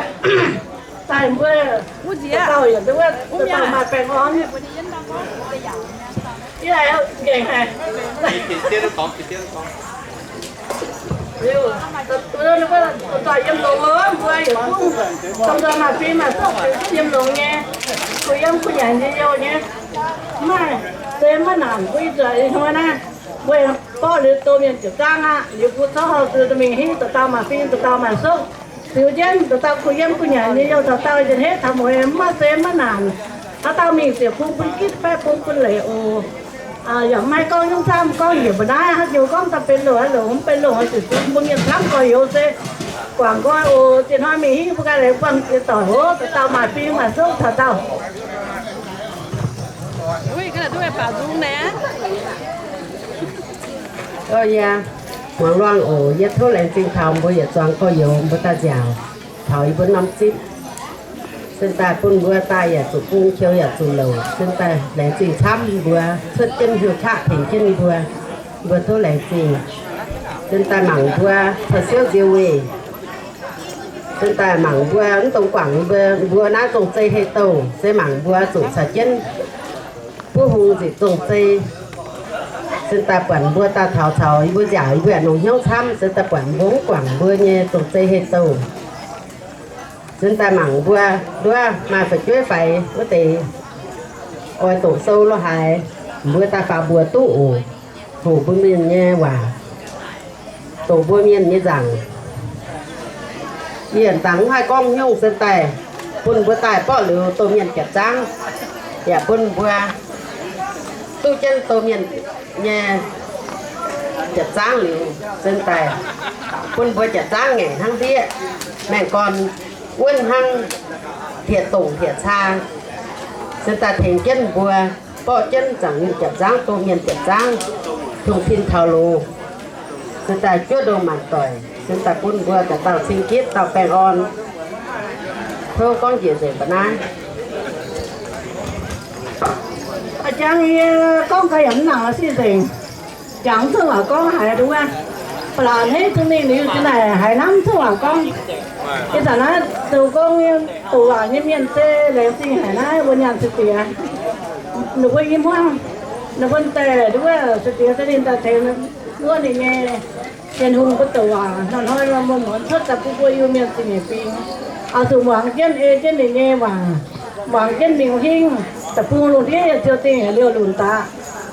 daaih mbuo dauh dauh yaac nduov wuov, dauh dauh maaih baengh orn. Yie haiz nqengh haic. Liuz, nduov wuov, dauh dauh yiem longx oc, mbuo yietc zungv domh nzoih maaih fing maaih zopv ziux jienv yiem longx nyei, kuh yiem kuh nyanc nyei youh nyei. Mv maaih, se maiv naanc mbuo ih zanc ih hnoi naaiv, mbuo borqv liuz domh mienh ziepc zaangv aqv. Liuz mbuo zorqv hauh zuiz mingh hingv dauh dauh maaih fing dauh dauh maaih zopv ziux jienv, dauh dauh kuh yiem kuh nyanc nyei youh taux dauh njiec hneiv taux mueiz, mv maaih se maiv naanc. Haaix dauh mingh ziouc bun bun gitv baeqv bun bun leiz oc. Yaac mv haih gorngv nyungc camv, gorngv njiec mbuo naaiv haaix nyungc gorngv daaih benx longx haaix longx mv benx longx, ziouc bun mbuo mienh camv gorx-youz se guangc nqoi oc. Ziex hnoi mingh hingv mbuo ganh leiz buangh ziex doic oc, dauh dauh maaih fing maaih zopv taux dauh. Yie muangx luangh oc. Yie tov laengz zingh taux mbuo yietc zuangx gorx-youz mbuo daaih nziaauc taux yie mbuo norm zipv. Sin daaih bun mbuo daaih yaac zuqc bung, qiu yaac zuqc louc. Sin daaih laengz zingh camv mbuo cuotv jienv hnyouv qaqv tengx jienv mbuo. Mbuo tov laengz zingh. Sin daaih mangc mbuo caux siouv nzie weih. Sin daaih mangc mbuo mv dungx guangc mbuo, mbuo naaiv zong-zei hei douh, se mangc mbuo zuqc caux jienv buov hung nzipc zong-zei. Sin daaih buatc mbuo daaih taux caux mbuo nziaauc, mbuo yaac longc hnyouv camv. Sin daaih buatc mbuo mv guangc mbuo nyei zong-zei hei douh. Sin daaih mangc mbuo nduov maaih fu'jueiv faix wuov deix oix doqc sou lo haaix, mbuo daaih faaux mbuox duqv oc. Hoqc mbuo mienh nyei waac, doqc mbuo mienh nyei nzaangc. Yie dangx mv haih gorngv nyungc, sin daaih bun mbuo daaih borqv liuz domh mienh jiepc zaangv, yaac bun mbuo duqv jienv domh mienh nyei Janx-zaangv liuz, se daaih bun mbuo janx-zaangv ngaengc hnangv ndiev, maengh gorn wuonv hnangv, hlieqv-dongc hlieqv-caa, se daaih tengx jienv mbuo, borqv jienv zaangc nyungc janx-zaangv, domh mienh janx-zaangv, tungx tin taux loz, se daaih juov ndongc maanc doic, se daaih bun mbuo dauh dauh cing-gitv, dauh baengh orn. Tov gorngv njiec nzengc mba'naaiv. Jangx yie gorngv gau yaac mv nangc la'sic nzengc. Jangx cuotv waac gorngv haiz nduov, ba'laqc hneiv zungh mingh liuz, zinh naaic haiz hnamv cuotv waac gorngv. Ih zanc naaiv zoux gong nyei, doqc waac nyei mienh se laengz zingh haic naaiv wuov nyaanh se diex. Ninh mbuo i hmuangv, ninh mbuo daaih nduov se diex se ninh daaih tengx wuov ninh nyei Tin-Hungh mbuo doqc waac hnoi-hnoi nor, muonz-muonz cuotv daaih bun mbuo Iu-Mienh zingh nyeic fingx. Oix zuqc muangx jienv, ei jienv ninh nyei waac, muangx jienv mingh hingv. Deic-bung lungh ndiev yietc ziouc dingh yietc liouh lunc daaih,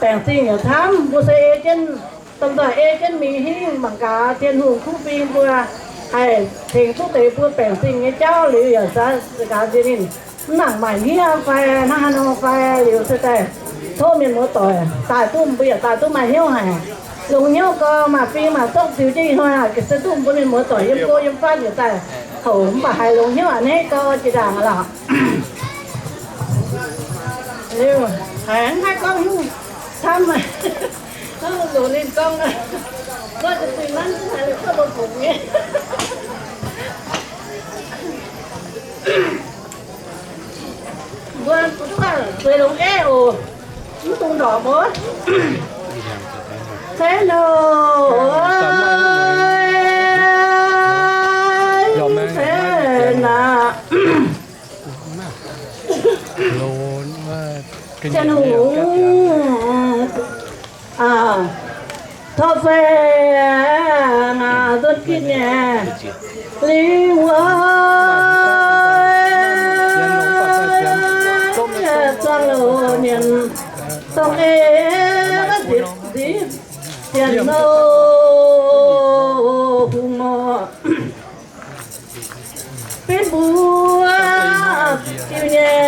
baengc zingh yietc camv. Mbuo se ei jienv, domh nzoih ei jienv mingh hingv, mangc gaax Tin-Hungh kuv fing mbuo haih tengx duqv deix mbuo baengc zingh nyei jauv liuz yaac za'gaax nziex ninh mv nangc maaih hniev fai hnangv haaix nor fai liuz se daaih tov mienh muoz-doic daaih duqv, mbuo yaac daaih duqv maaih hnyouv haic. Longx hnyouv gau, maaih fing maaih zorqv ziux jienv ih hnoi aqv, se duqv mbuo mienh muoz-doic yiem go yiem fatv yietc daaih houc, mv baac haiz longx hnyouv a'hneiv gau jiex ndaangc lorqc. Liuz, haiz mv haih gorngv hnyouv camv, loz ninh gorngv, gorngv za'gengh nanv duqv haiz liuz cuotv bun fungx nyei. Mbuo duqv zueiz longx eiv oc. Mv dungx ndorpc oc. Ceix nor, ceix nor. Tin-Hungh, tov faeng nzuonx gitv nyei lingh wuov, zuangx loz mienh dongh ei nzipc nzipc sienx nor, hungh nor. Benx mbuo diuh nyei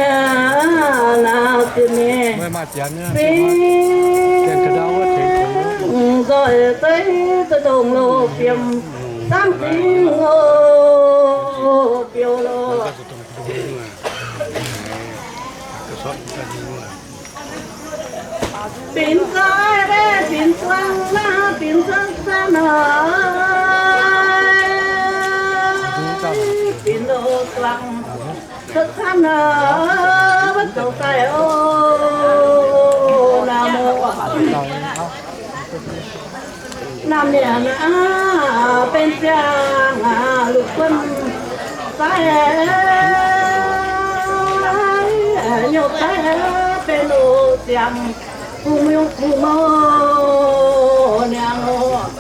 naaiv ziex nyei fingx, nzoih zeiv za'dongh loz fiem, samv zingh loz biouv loh. Binc zaaih, binc zuangx naaiv, binc zuangx camv naaiv, binc loz zuangx cuotv camv naaiv, maiv zoux daaih oc. Naaiv naamh nyanc aqv, benx ziangh aqv, lungh kuonv zaaih, nyouh zaaih, benx loz ziangh, bungx mouh bungx mouh niangx oc.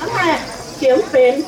Hnangv naaiv jiex mv benx.